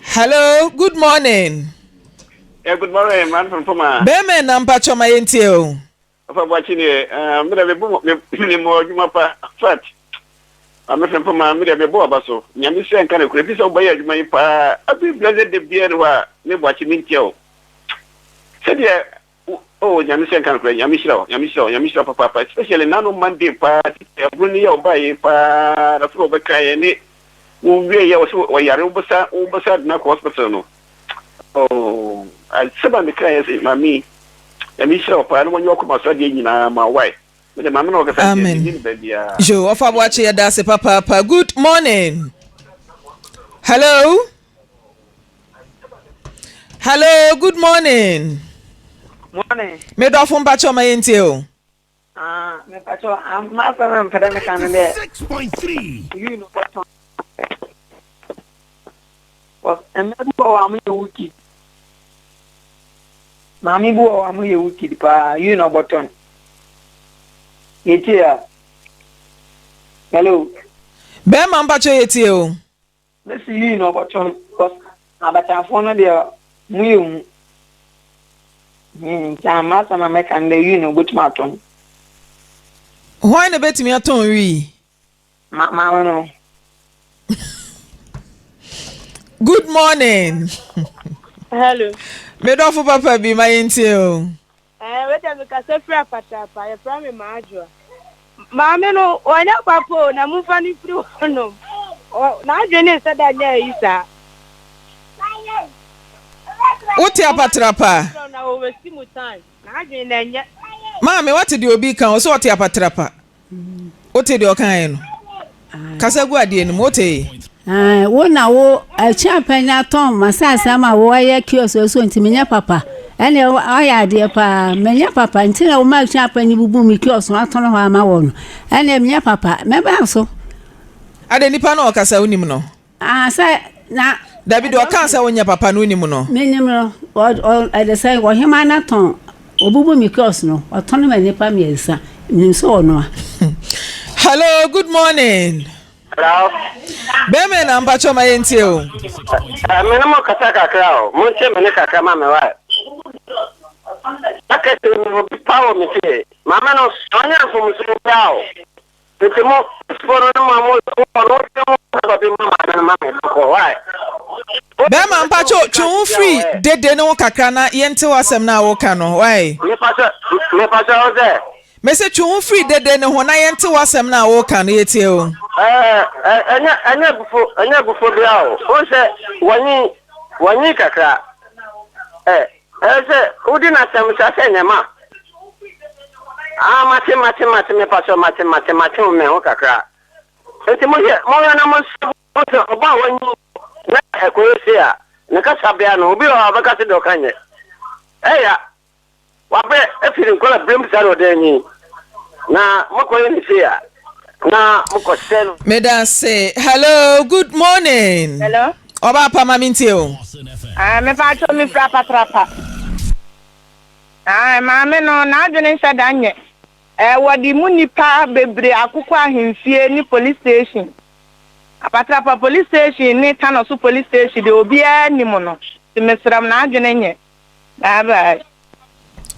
Hello, good morning. Yeah, good morning, man from Poma. Bɛrima na mpakyɛ ma yɛntie o. Papa Boakye deɛ eh, me deɛ mebɔ me me mɔ adwuma pa fat maame Frimpong me deɛ mebɔ aba so Nyame sɛ nka nokorɛ fi sɛ wobɛyɛ adwuma yi paa every blessed day biara ni hɔ a me Boakye mentia wo sɛdeɛ oh Nyame sɛ nka nokorɛ Nyame hyira wo Nyame hyira wo Nyame hyira wo papaapa especially nano Monday paa titi aburo ne yɛ ɔbaa yi paa na afei wɔbɛka yɛ ne wo wie yɛ wɔ sɛ wɔyare wobɛsa wobɛsa adena kɔ hospital no. Oh, asɛm a meka yɛ sɛ maame yi, Nyame nhyira wo paa na wɔnyɛ w'akoma so adeɛ nyinaa ma wo wae. Mede maame na ɔkasa deɛ Amen. menni no baabiara. Yo, ɔfa boakye yɛda ase papaapa. Good morning. Hello. Hello, good morning. Morning. Me dɔfo mpakyɛ ɔma yɛntie o. Ah, mepakyɛ m'asɛm a mepɛ dɛ meka ne dɛ, wii no bɔtɔn. Cause mmaa bi wɔ hɔ a wɔyɛ wicked. Maame bi wɔ hɔ a wɔyɛ wicked paa, wii no bɔtɔn. Yɛtie a. Hello. Bɛrima mpakyɛ yɛtie o. Mesi yii na ɔbɔtɔn cos abatanfoɔ no deɛ ɔmo yɛ hu hmm nti m'asɛm a mɛka ne dɛ wii no obotum atɔn. Hwan na obetumi atɔn wii? Ma maame no. Good morning. Hello. Me dɔfo papa bi ma yɛntie o. Ɛɛ wei deɛ mekasa firi apatrapa yɛfrɛ me Maadwoa. Maame no ɔnyɛ papa o na momfa no mfiri hɔnom. N'adwene nsɛ da nyɛ ayi saa. Wote apatrapa? Na ɔwɛsi mu time. N'adwene na ɛnyɛ. Maame wate deɛ obi ka o sɛ ɔte apatrapa. Wote deɛ ɔkaeɛ no? Kasa gu adeɛ no mu, wote? Wo na wo akyia panyin atɔn m'asase ama wo ayɛ kiosk so nti menyɛ papa. Ɛnna ɔyɛ adeɛ paa menyɛ papa nti na woma akyia panyin bubu me kiosk no atɔn hɔ ama wɔ no. Ɛnna menyɛ papa mɛba so. Adɛ nipa no ɔkasa wonim no? Ah, sɛ na. Dabi deɛ ɔkaa sɛ wonyɛ papa no wonim no? Menim no, ɔ ɔ ɛde sɛ ɔhemaa no atɔn, ɔbubu me kiosk no, ɔtɔn ma nnipa mmiɛnsa, menim sɛ ɔno a. Hello, good morning. Hello. Bɛrima na mpakyɛ ma yɛntie o. Eh, me ne mo kasa kakra o. Montie me ne kakra ma me wae. Akɛse mi obi pa wɔ me fie. Maame no, ɔnyɛ mfomso biara o. Nti mo foɔ no ne mo a mo wɔ no mo mo kasa bi ma maame no ma me kɔ why. Bɛɛma mpakyɛw twe wo firi dede no ho kakra na yɛnte w'asɛm no a woka no why. Mepakyɛ mepakyɛ wo sɛ. Mese twe wo firi dede no ho na yɛnte w'asɛm no a woka no yɛtie wo. Ɛɛ ɛnyɛ ɛnyɛ abufo ɛnyɛ abufo bia o wohu sɛ wanyin wanyin kakra ɛ ɛyɛ sɛ wodi n'asɛm saa sɛ nyɛ ma. Ah mate mate mate mepakyɛw mate mate mate wo me ho kakra nti mo hwɛ mo hwɛ na mo nsa mo sɛ ɔba a wanyi na ɛkɔyɛ sei a ne kasa bea no obi wɔ hɔ a ɔbɛka sɛ deɛ ɔka nyɛ ɛya wabrɛ afiri nkɔla berɛm saa na ɔda anyi na mokɔyɛ ne sei a na mokɔ sɛ no. Meda ase. Hello, good morning. Hello. Ɔba pa ma mentie o. Ah, me pa cho me fra patrapa. Ae, maame no, n'adwene nhyɛ da nyɛ. Ɛɛ, wɔde mu nnipa bebree akokɔ ahemfie ne police station. Apatrapa police station ne Tanoso police station deɛ obiara nim no. Nti mesrɛ mo, n'adwene nyɛ. Bye bye.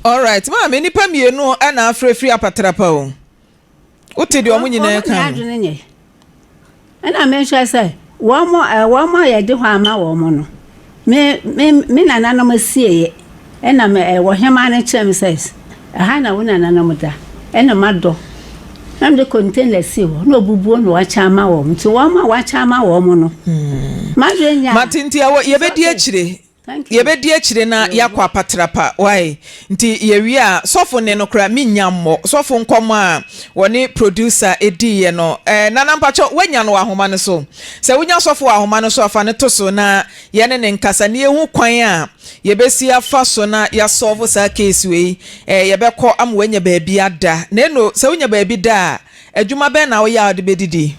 Alright, maame, nnipa mmienu na afrɛ firi Apatrapa o. Wote deɛ wɔn nyinaa ka no. Wɔn adwene nyɛ. Ɛna mehwɛ sɛ wɔn wɔn a yɛde hɔ ama wɔn no, me me me nananom sieeɛ. Ɛna me ɔhemaa no kyerɛ me sɛ ɛha na wo nananom da. Ɛna madɔ. Na mede container sii hɔ na obubuo na wakyɛ ama wɔn. Nti wɔn a wakyɛ ama wɔn no, madwene nyɛ a. Mate nti yɛbɛdi akyire. Yɛbɛdi akyire na yɛakɔ apatrapa wai nti yɛwie a sɔfo nne no koraa mennya mmɔ sɔfo nkɔmmɔ a wɔne producer diiɛ no eh, Nana mpakyɛ woanya no wɔ ahoma no so sɛ wonya sɔfo wɔ ahoma no so a fa no to so na yɛne ne nkasa na yɛhu kwan a yɛbɛsi afa so na yɛasɔlvo saa case wei eh, yɛbɛkɔ ama woanya baabi ada na eno sɛ wonya baabi da a adwuma bɛn na woyɛ a wode bɛdidi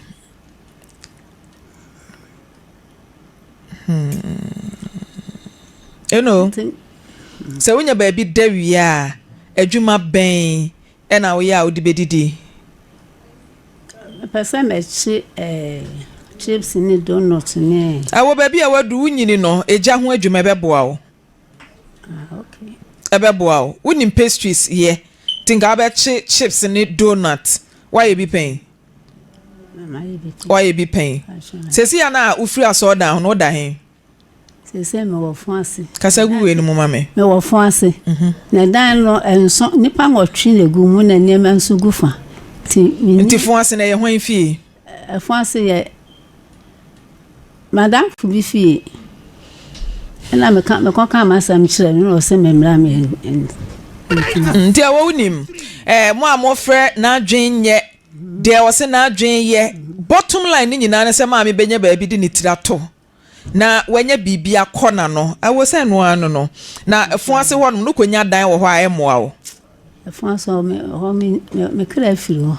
Hmm. Eno, sɛ wonya baabi da wie a, adwuma bɛn ɛna woyɛ a wode bɛdidi? Mepɛ sɛ mɛkye eh, chips ne donut ne. Ɛwɔ baabi a wadu wonyini no, egya ho adwuma ɛbɛboa wo. Ah, okay. Ɛbɛboa wo. Wonim pastries yɛ, nti nka wobɛkye chips ne donut. Woayɛ bi pɛn? Woayɛ bi pɛn? Seesei a na wofiri asɔredan ho no, woda he? Seesei mewɔ fo ase. Kasa gu wei no mu ma me. Mewɔ fo ase. Mhm. Na dan no nso nnipa nwɔtwe na egu mu na nneɛma nso gu fa. Nti Nti fo ase na ɛyɛ hwan fie? Ɛfo ase yɛ M'adamfo bi fie. Ɛna meka mekɔkaa m'asɛm kyerɛɛ no na ɔse memmra me ntena. Nti ɛwɔ wonim eh, mo a mofrɛ n'adwen nyɛ deɛ ɔse n'adwen yɛ bottom line ne nyinaa ne sɛ maame bɛnya baabi de ne tiri ato na wanya biribi akɔ n'ano ɛwɔ sɛ ɛno ara no no na ɛfo ase hɔ nom no kɔnya dan wɔ hɔ a ɛmmoa wo. Ɛfo ase hɔ me hɔ me me kra firi hɔ.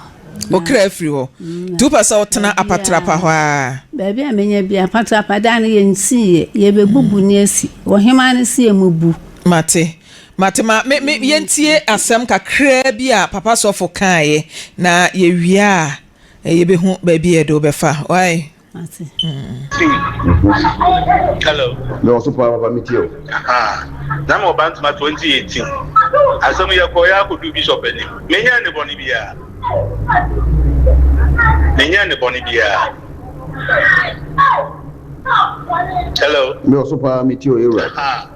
Wo kra firi hɔ. Nti wopɛ sɛ wotena apatrapa hɔ ara? Baabi a menya bi apatrapa dan no yɛnsiiɛ yɛbɛbubu ne asi. Ɔhemaa no se yɛmmubu. Mate. Mate ma me me yɛntie asɛm kakraa bi a papa sɔfo kaeɛ na yɛwie a yɛbɛhu baabi a yɛde wo bɛfa. Wai? Mate. Hello. Me wɔ so paa papa me tie o. Ahaa. Na me wɔ Bantama 2018. Asɛm yɛ kɔ yɛ akɔdu bishop anim. Menyɛ ne bɔne biara. Menyɛ ne bɔne biara. Hello. Me wɔ so paa me tie o ewura. Ahaa.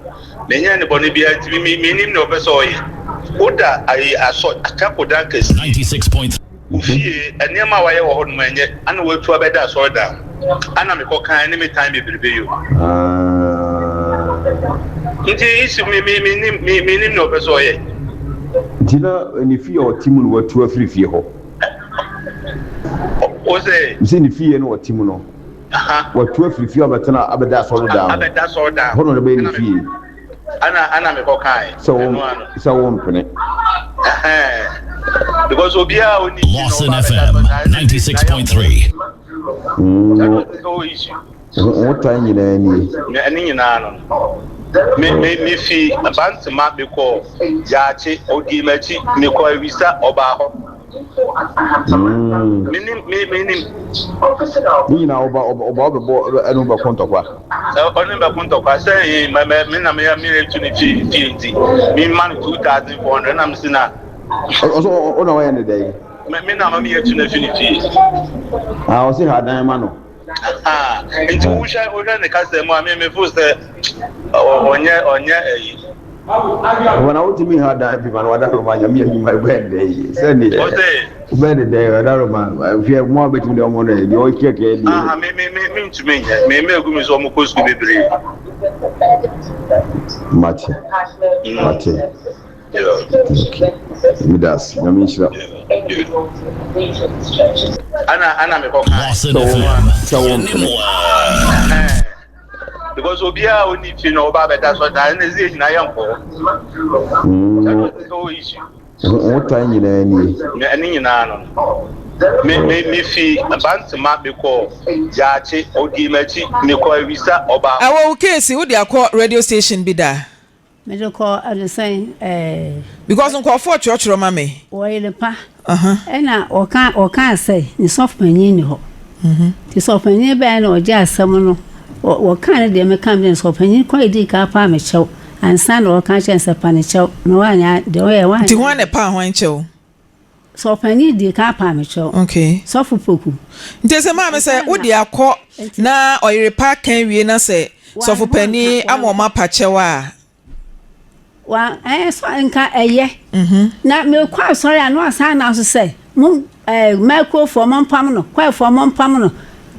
Menyɛ ne bɔne biara nti me menim ne ɔpɛ sɛ ɔyɛ. Woda ayi asɔ chapel dan kɛse. 96.3. Wo fie nneɛma a wayɛ wɔ hɔ nom ɛnyɛ ana watu abɛda asɔredan ho ana mekɔ kan ne me tan bebrebe yi o. Nti issue me me me nim me me nim nea ɔpɛ sɛ ɔyɛ. Nti na ne fie a ɔte mu no watu afiri fie hɔ. Wo se? Mese ne fie no ɔte mu no watu afiri fie abɛtena abɛda asɔredan ho. Abɛda asɔredan ho. Hɔ na ɔde bɛyɛ ne fie. Ana ana mekɔ kae. Sɛ wo Ɛno ano. sɛ wo mpene. Ɛhɛn. Because obiara a ɔni ti na Lawson ɔba abɛda FM so saa ɛsɛ sɛ 96.3. Mm, That wo was the whole issue. wo tan nyinaa nie. Ne ɛne nyinaa no. Me me me fi Bantama mekɔ Yaakye ɔdii m'akyi mekɔ Awisa ɔbaa hɔ. Mm. Menim me menim. Ne nyinaa ɔba ɔba ɔbɛbɔ ɛne wo bɛko ntɔkwa. Ɔne me bɛko ntɔkwa sɛ ee mɛ mɛ me na me me etu ne fie fie nti me ma no 2400 na me si na. Ɔsɛ ɔna ɔyɛ ne dɛn. Me me na ma me etu ne fi ne fie. Ah ɔsɛ ha dan ma no. Ah nti wohwɛ wohwɛ ne kasa mu a me me fo sɛ ɔnyɛ ɔnyɛ ɛyi. Wɔn a wotumi ha dan bi ma no wada roma nyame adwuma ɛbɛn dɛ yi sɛ ne wobɛn ne dɛ wada roma hwɛ mo a bɛtumi dɛ ɔmo no deɛ ɔkyerɛkyerɛ deɛ. Aha me me me me ntumi nyɛ me me egu mi so ɔmo kɔ sukuu bebree. Mate mate okay me da ase nyame nhyira. Ana ana mekɔ kan. Lawson Sɛ wo FM. sɛ wo mpene. Because obiara a ɔni fie na ɔba abɛda so da ɛna ɛsɛ nyinaa yɛ nkɔ. Wo tan nyinaa nie. Ɛne nyinaa no. Me me me fi Bantama mekɔ Yaakye ɔdii m'akyi mekɔ Awisa ɔbaa. Ɛwɔ wo case wode akɔ radio station bi da? Mede kɔ ɛde sɛn ɛɛ. Because nkurɔfoɔ twerɛtwerɛ ma me. Wɔyere pa. Ɛna ɔka ɔkaa sɛ ne sɔfo panyin ni hɔ. Nti sɔfo panyin bɛɛ na ɔgye asɛm no. Wɔkaa ne deɛ meka me deɛ sɔfo panyin kɔ edi ka paa me kyɛw. Ansa na ɔka kyerɛ sɛ pa ne kyɛw na wanyɛ deɛ ɔyɛ wanyɛ. Nti hwan na ɛpaa hwan kyɛw? Sɔfo panyin dii kan paa me kyɛw. Okay. Sɔfo Poku. Nti sɛ maame sɛ wode akɔ na ɔyere pa kan wie na sɛ sɔfo panin ama ɔmo apa kyɛw a. Wa ɛɛ sɔ nka ɛyɛ. Mhm. Na mekɔ asɔre a na wasan na so sɛ mo ɛɛ mɛkofoɔ mo mpam no kwaefoɔ mo mpam no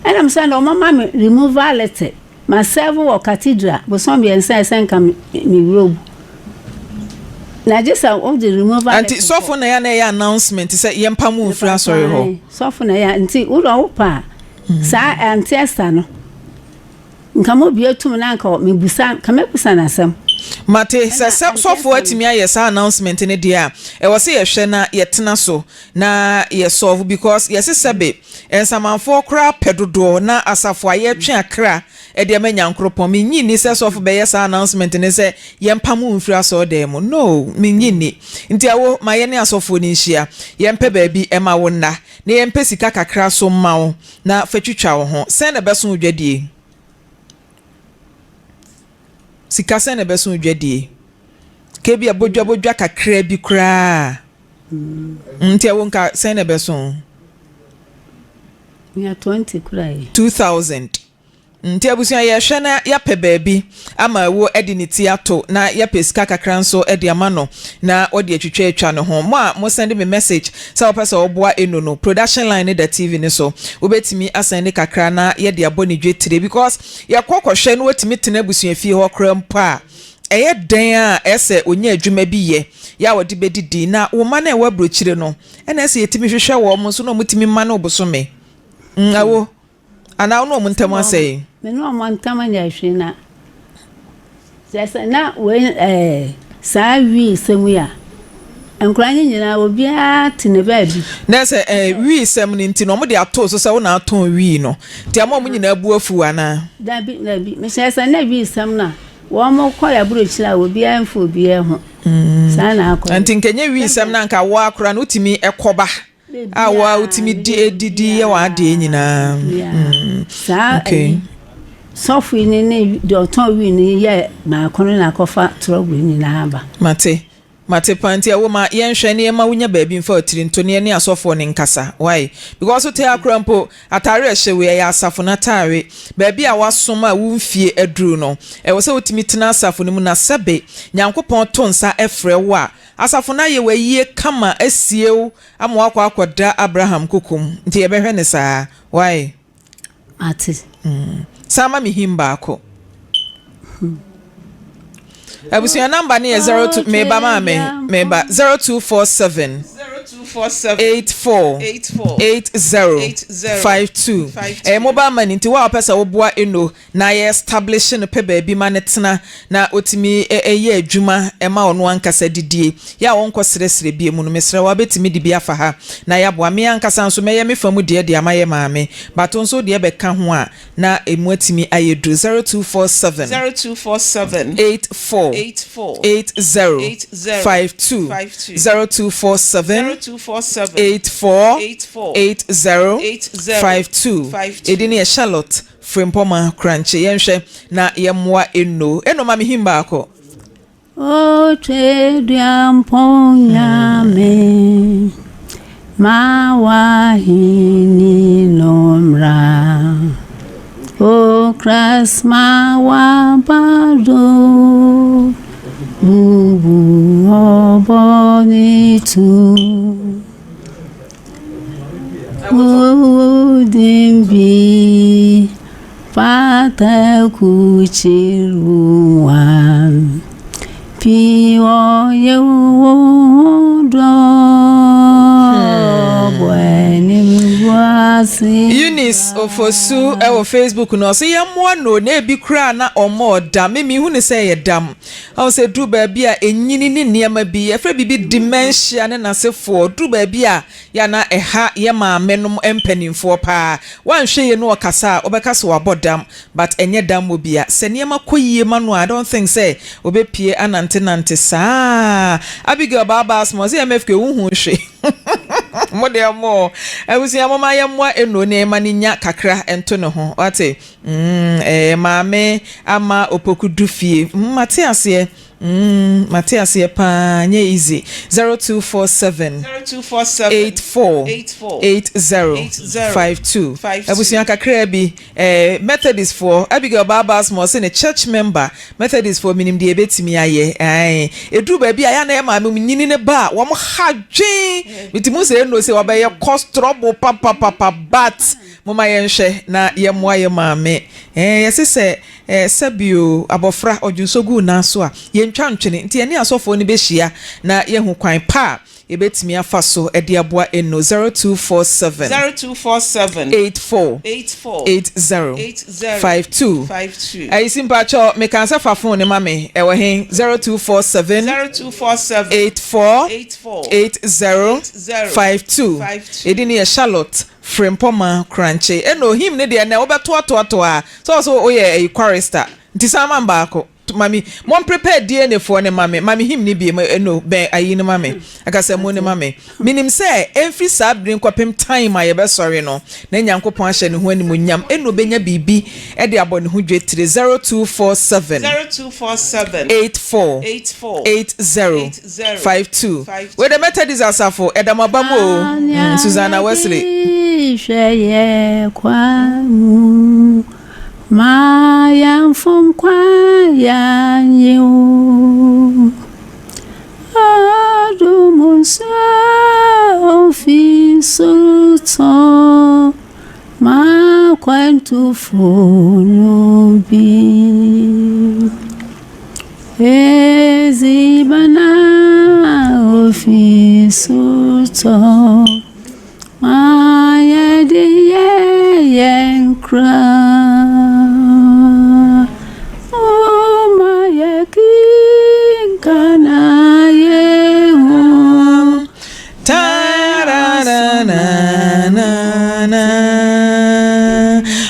ɛna mo sɛ na ɔmo ma me removal letter. Ma serve wɔ cathedral bosom miɛnsa a ɛsɛ nka me me robe na gye sɛ wo de removal Nti sɔfo na ɛyɛ na ɛyɛ announcement sɛ yɛmpa mo mfiri asɔre hɔ. Sɔfo na ɛyɛ nti wo dɔ wo pa a saa Auntie Esther no nka mo bie tum na nka mebusa nka mɛbusa no asɛm. Mate sɛ sɛ sɔfo atumi ayɛ saa announcement no deɛ a ɛwɔ sɛ yɛhwɛ na yɛtena so na yɛ solve because yɛse sɛbe Nsamanfoɔ koraa pɛ dodoɔ na asafo a yɛtwe akra de ama Nyankoropɔn. Mennye nni sɛ sɔfo bɛyɛ saa announcement no sɛ yɛmpam wo mfiri asɔredan mu. No, mennye nni. Nti ɛwo, ma yɛne asɔfoɔ no nhyia, yɛmpɛ baabi mma wo nna, na yɛmpɛ sika kakra nso mma wo na fa twitwa wo ho. Sɛn na ɛbɛso wo dwadie? Sika sɛn na ɛbɛso wo dwadie? Ka ebia bodwa bodwa kakra bi koraa. Nti ɛwo nka sɛn na ɛbɛso? Nya 20 kura yi. 2000. Nti abusua yɛhwɛ na yɛapɛ baabi ama Awuo de ne ti ato na yɛapɛ sika kakra nso de ama no na ɔde atwitwa atwa ne ho. Mo a mo sɛnde me message sɛ wopɛ sɛ woboa Eno no, production line no da TV no so. Wobɛtumi asɛnde kakra na yɛde abɔ ne dwetire because yɛkɔ kɔhwɛ na watumi tena abusuafie hɔ koraa mpo a, ɛyɛ dɛn a ɛsɛ ɔnya adwuma bi yɛ yɛ a ɔde bɛdidi. Na wo mma no a ɛwɔ aburokyire no ɛna ɛsɛ yɛtumi hwehwɛ wɔn nso na wɔtumi ma no bosome. Mm, awo. Anaa wo ne wɔn ntam asɛe? Me ne wɔn ntam nyɛ hwee na kyerɛ sɛ na wei ɛɛ saa wii sɛm yi a nkwadaa no nyinaa obiara te ne baabi. Na sɛ ɛɛ wii sɛm no nti na wɔde ato so sɛ wo na atɔn wii no nti ama wɔn nyinaa bu afuw anaa? Dabi dabi mehyɛ sɛ na wii sɛm no a wɔn kɔ yɛ aburokyire a obiara mfa obiara ho saa na akɔ. Nti nkɛnyɛ wii sɛm no anka wo ara koraa no wotumi kɔba. A wo a wotumi di didi yɛ w'adeɛ nyinaa. Mm. Saa okay. Sɔfo yi ne ne deɛ ɔtɔn wii no yɛ baako no na akɔfa trɔgo nyinaa ba. Mate. Mate paa nti ɛwo ma yɛnhwɛ ne yɛma wonya baabi mfa otiri nto ne yɛne asɔfoɔ no nkasa. Why? Because wote ha koraa mpo atare a ɛhyɛ wei ɛyɛ asafo no atare. Baabi a woasom a wo mfie aduru no ɛwɔ sɛ wotumi tena asafo no mu na sɛbe Nyankopɔn to nsa frɛ wo a Asafo no ayɛ wo ayie kama asie wo ama woakɔ akɔda Abraham koko mu nti yɛbɛhwɛ no saa wai. Mate. Mm. San ma me hymn baako. Abusua number no yɛ 02 meba maame meba 0247 84 80 52 ɛyɛ mobile money nti wo a wopɛ sɛ woboa Eno na yɛ establish no pɛ baabi ma no tena na ɔtumi yɛ adwuma ma ɔno ankasa didie yɛ a ɔnkɔ srɛsrɛ bie mu no mesrɛ wo wobɛtumi de bi afa ha na yɛaboa me ankasa nso mɛyɛ me fa mu deɛ de ama yɛ maame but wo nso wo deɛ bɛka ho a na ɛmu atumi ayɛ duru 0247 0247 84 84 80 80 52 52 0247 0247 84 84 80 80 52 52 Ɛdin no yɛ Charlotte Frimpɔma Korankye yɛnhwɛ na yɛmmoa Eno. Eno ma me him baako. O Tweduampɔn Nyame, ma w'ahenni no mmra. O Christ, ma w'aba do, bubu ɔbɔne tu. Wo din bi fata kukyerua Pi ɔyɛ wo dɔ bɔ anim guase. Eunice Ofosu wɔ Facebook no ɔse yɛmmoa no na ebi koraa na ɔmmɔ ɔdam me mehu no sɛ ɛyɛ dam. Ɔhu sɛ ɛduru baabi a ɛnyini ne nneɛma bi, yɛfrɛ biribi dementia ne n'asefoɔ, duru baabi a yɛ a na ɛha yɛ maame nom mpanimfoɔ paa. Woanhwɛ yie na ɔkasa a, wobɛka sɛ wabɔ dam, but ɛnyɛ dammɔ bia. Sɛ nneɛma kɔ yie ma no a, I don't think sɛ ɔbɛpue anantenante saa. Abigail Baabaa Asmah, ɔse MFK wonhuu hwee. Mo deɛ mo, abusua momma yɛmmoa Eno na yɛmma no nya kakra nto ne ho, wate? Mm eh maame ama opoku du fie mm mate aseɛ mm mate aseɛ paa nyɛ easy 0247 84 80 52 abusua kakraa bi eh Methodist foɔ Abigail Baabaa Small se ne church member Methodist foɔ menim deɛ yɛbɛtumi ayɛ ae ɛduru baabi a yɛ a na yɛ maame mu nyini ne ba a wɔn ha dwen metumi sɛ ɛno sɛ wɔbɛyɛ kɔstrɔbo papapapa but Momma yɛnhwɛ na yɛmmoa yɛn maame. Ɛɛ, yɛse sɛ, ɛɛ, sɛbi o, abɔfra, ɔdwonsɔ gu wo nan so a, yɛntwa ntwene. Nti yɛne asɔfoɔ no bɛhyia na yɛahu kwan pa a yɛbɛtumi afa so de aboa Eno. 0247. 0247. 84. 84. 80. 80. 52. 52. Ayisi mpakyɛw, mekaa sɛ fa phone no ma me. Ɛwɔ he? 0247. 0247. 84. 84. 80. 80. 52. 52. Yɛdin no yɛ Charlotte. Frimpɔma korankye ɛna ohim ne deɛ nɛ wobɛtoatoatoa sɛ ɔsɛ woyɛ ɛyi chorister nti san ma me baako ma me mon prepare DNA foɔ no ma me ma me him no biem ɛno bɛn ayi no ma me akasamu no ma me menim sɛ ɛmfiri saa bere nkɔpem time a yɛbɛsɔre no na Nyankopɔn ahyɛ ne ho animuonyam ɛna ɔbɛnya biribi ɛde abɔ ne ho dwetire 0247 0247 84 84 80 80 52 52 Wei deɛ Methodist asafo ɛda mo aba mu o mm, Susanna Wesley. Hwɛ yɛ kwa mu. Ma yɛmfom kwan yɛannye wo. Adom nsu a ofi soro tɔ ma akwantufo no bi. Edziban a ofi soro tɔ ma yɛde yɛ yɛn kra. Momma yɛkenkan na yɛhu.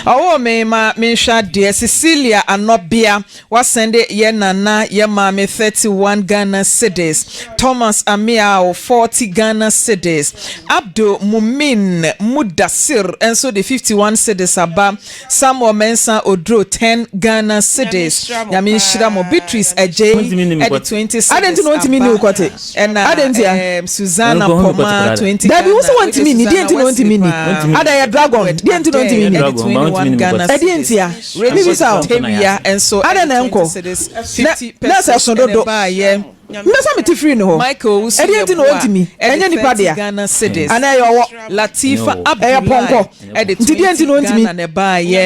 Ɔwoo me ma menhwɛ adeɛ Cecilia Anɔbea Wasɛnde yɛ nana yɛ maame 31 Ghana cedis, Thomas Ameaw 40 Ghana cedis, Abdul Mumin Mudasir nso de 51 cedis aba, Samuel Mensah Oduro 10 Ghana cedis. Nyame nhyira mo. Beatrice Adjei de 20 cedis Adɛn nti na ɔntumi nni wo aba, kɔte? ɛna Adɛn ntia? ɛɛm Susanna Poma 20 Dabi, wo Ghana, sɛ wei deɛ wɔntumi nni, deɛ Susanna nti na wasiri ɔntumi nni? paa. Ada yɛ dragon, Edward deɛ nti na ɔntumi Adeh nni? de 21 Ghana Ɛdeɛ cedis. ntia? Rachel Mebisa wo. Tawia nso Adɛn de na 20 ɛnkɔ? cedis, Na, 50 na sɛ pesos ɛso na dodo. ɛbaeɛ. Mɛsa me ti firi ne hɔ. Michael Owusu Ɛdeɛ nti na Yeboah ɔntumi? de Ɛnyɛ nipa 30 dea. Ghana cedis. Anaa ɛyɛ ɔwɔ? Latifa Ɛyɛ Abdullahi pɔnkɔ. de Nti deɛ nti 20 na ɔntumi? Ghana na ɛbaeɛ.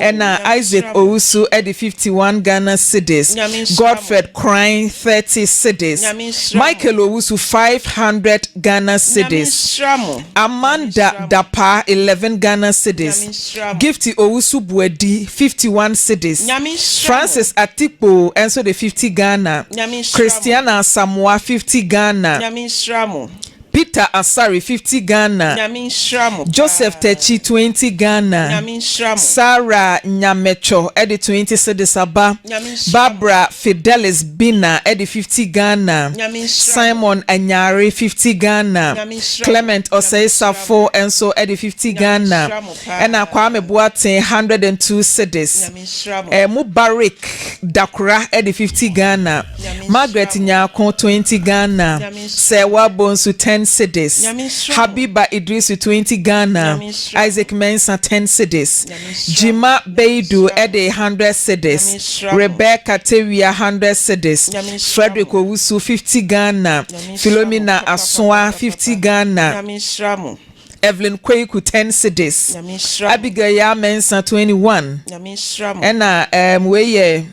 Ɛna Isaac Owusu de 51 Ghana cedis. Godfred Kran 30 cedis. Michael Owusu 500 Ghana cedis. Amanda Dapaah 11 Ghana cedis. Gifty Owusu Boadi, 51 cedis, Francis Atikpo nso de 50 Ghana, Christiana Asamoah, 50 Ghana, Peter Asare, 50 Ghana, Joseph Takyi, 20 Ghana, Sarah Nyamecho de 20 cedis aba, Barbara Fidelis Bina de 50 Ghana, Simon Anyare, 50 Ghana, Clement Osei Safo nso de 50 Ghana, ɛna Kwame Boateng 102 cedis, Mubarik Dakora de 50 Ghana, Margaret Nyarko 20 Ghana, Serwaa Bonsu 10 cedis, Habiba Idrisu 20 Ghana, Isaac Mensah 10 cedis, Gyima Beidu de 100 cedis, Rebecca Tewia 100 cedis, Frederick Owusu 50 Ghana, Philomena Asoa 50 Ghana, Evelyn Kweku 10 cedis, Abigail Yaa Mensah 21 ɛna um, wei yɛ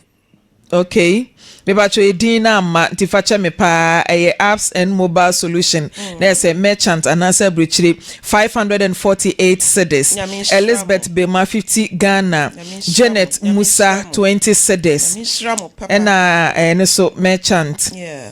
okay mepakyɛ edin no amma nti fa kyɛ me paa ɛyɛ apps and mobile solution mm. na ɛsɛ merchant anaasɛ aburokyire 548 cedis Elizabeth Bema 50 Ghana Janet Musa 20 cedis ɛna ɛno so merchant. Yeah.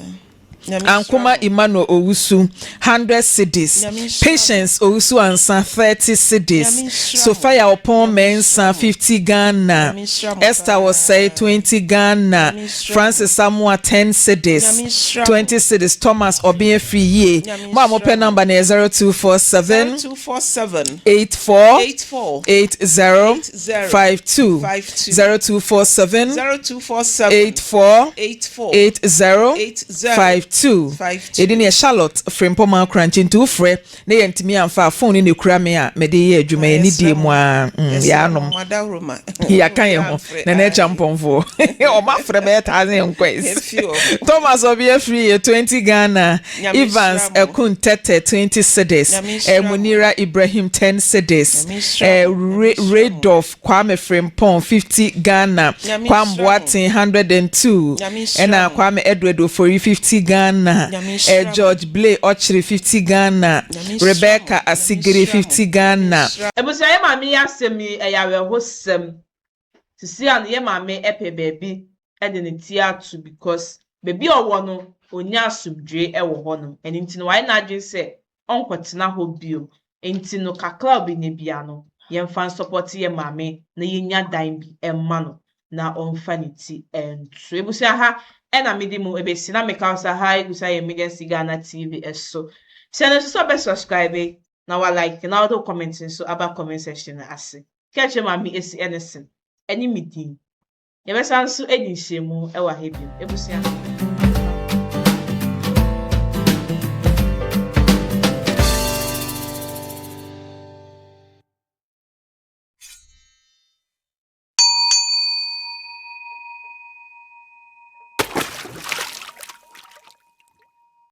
Ankoma Emmanuel Owusu, hundred cedis, Patience Owusu Ansah, 30 cedis, Sophia Opon Mensah, 50 Ghana, Esther Osei, 20 Ghana, Francis Samoa, 10 cedis, 20 cedis, Thomas Obeng Afriyie. Mo a mopɛ number no yɛ 0247 84 80 52, 0247 84 80 52. Yɛde ne yɛ Charlotte Frimpong Akorankye nti wofrɛ na yɛntumi amfa a phone no na ekura me a mede yɛ adwuma yɛ ne die mu a mm, yɛanom yɛaka yɛn ho na na ɛkya mpɔnfoɔ ɔmo afrɛ bɛyɛ thousand inquiries Thomas Ɔbea firi yɛ 20 Ghana Evans Ɛkun Tɛtɛ 20 cedis eh, Munira Ibrahim 10 cedis eh, Radolf Kwame Frimpong 50 Ghana, Kwame Boateng 102, ɛna Kwame Edward Ofori 50 Ghana, eh, George Blay Ɔkyere 50 Ghana, Rebecca Asigiri 50 Ghana. Abusua yɛ maame yi asɛm yi ɛyɛ awerɛhosɛm sisi a no yɛ maame pɛ baabi de ne ti ato because baabi a ɔwɔ no ɔnnya asomdwoe wɔ hɔ nom ɛno nti no wayɛ n'adwene sɛ ɔnkɔtena hɔ bio Nti no kakra a ɔbɛnya biara no, yɛmfa nsɔpɔte yɛn maame na yɛnya dan bi mma no na ɔmfa ne ti nto. Abusua ha na mede mo bɛsi na meka wo sɛ ha egu so ayɛ Emergency Ghana TV so. Hyɛ no nso sɛ ɔbɛ subscribe na wa like na wode wo comment nso aba comment section no ase. Ka kyerɛ maame esi ɛne sen ɛne me din. Yɛbɛsan nso adi nhyiamu wɔ ha bio. Abusua.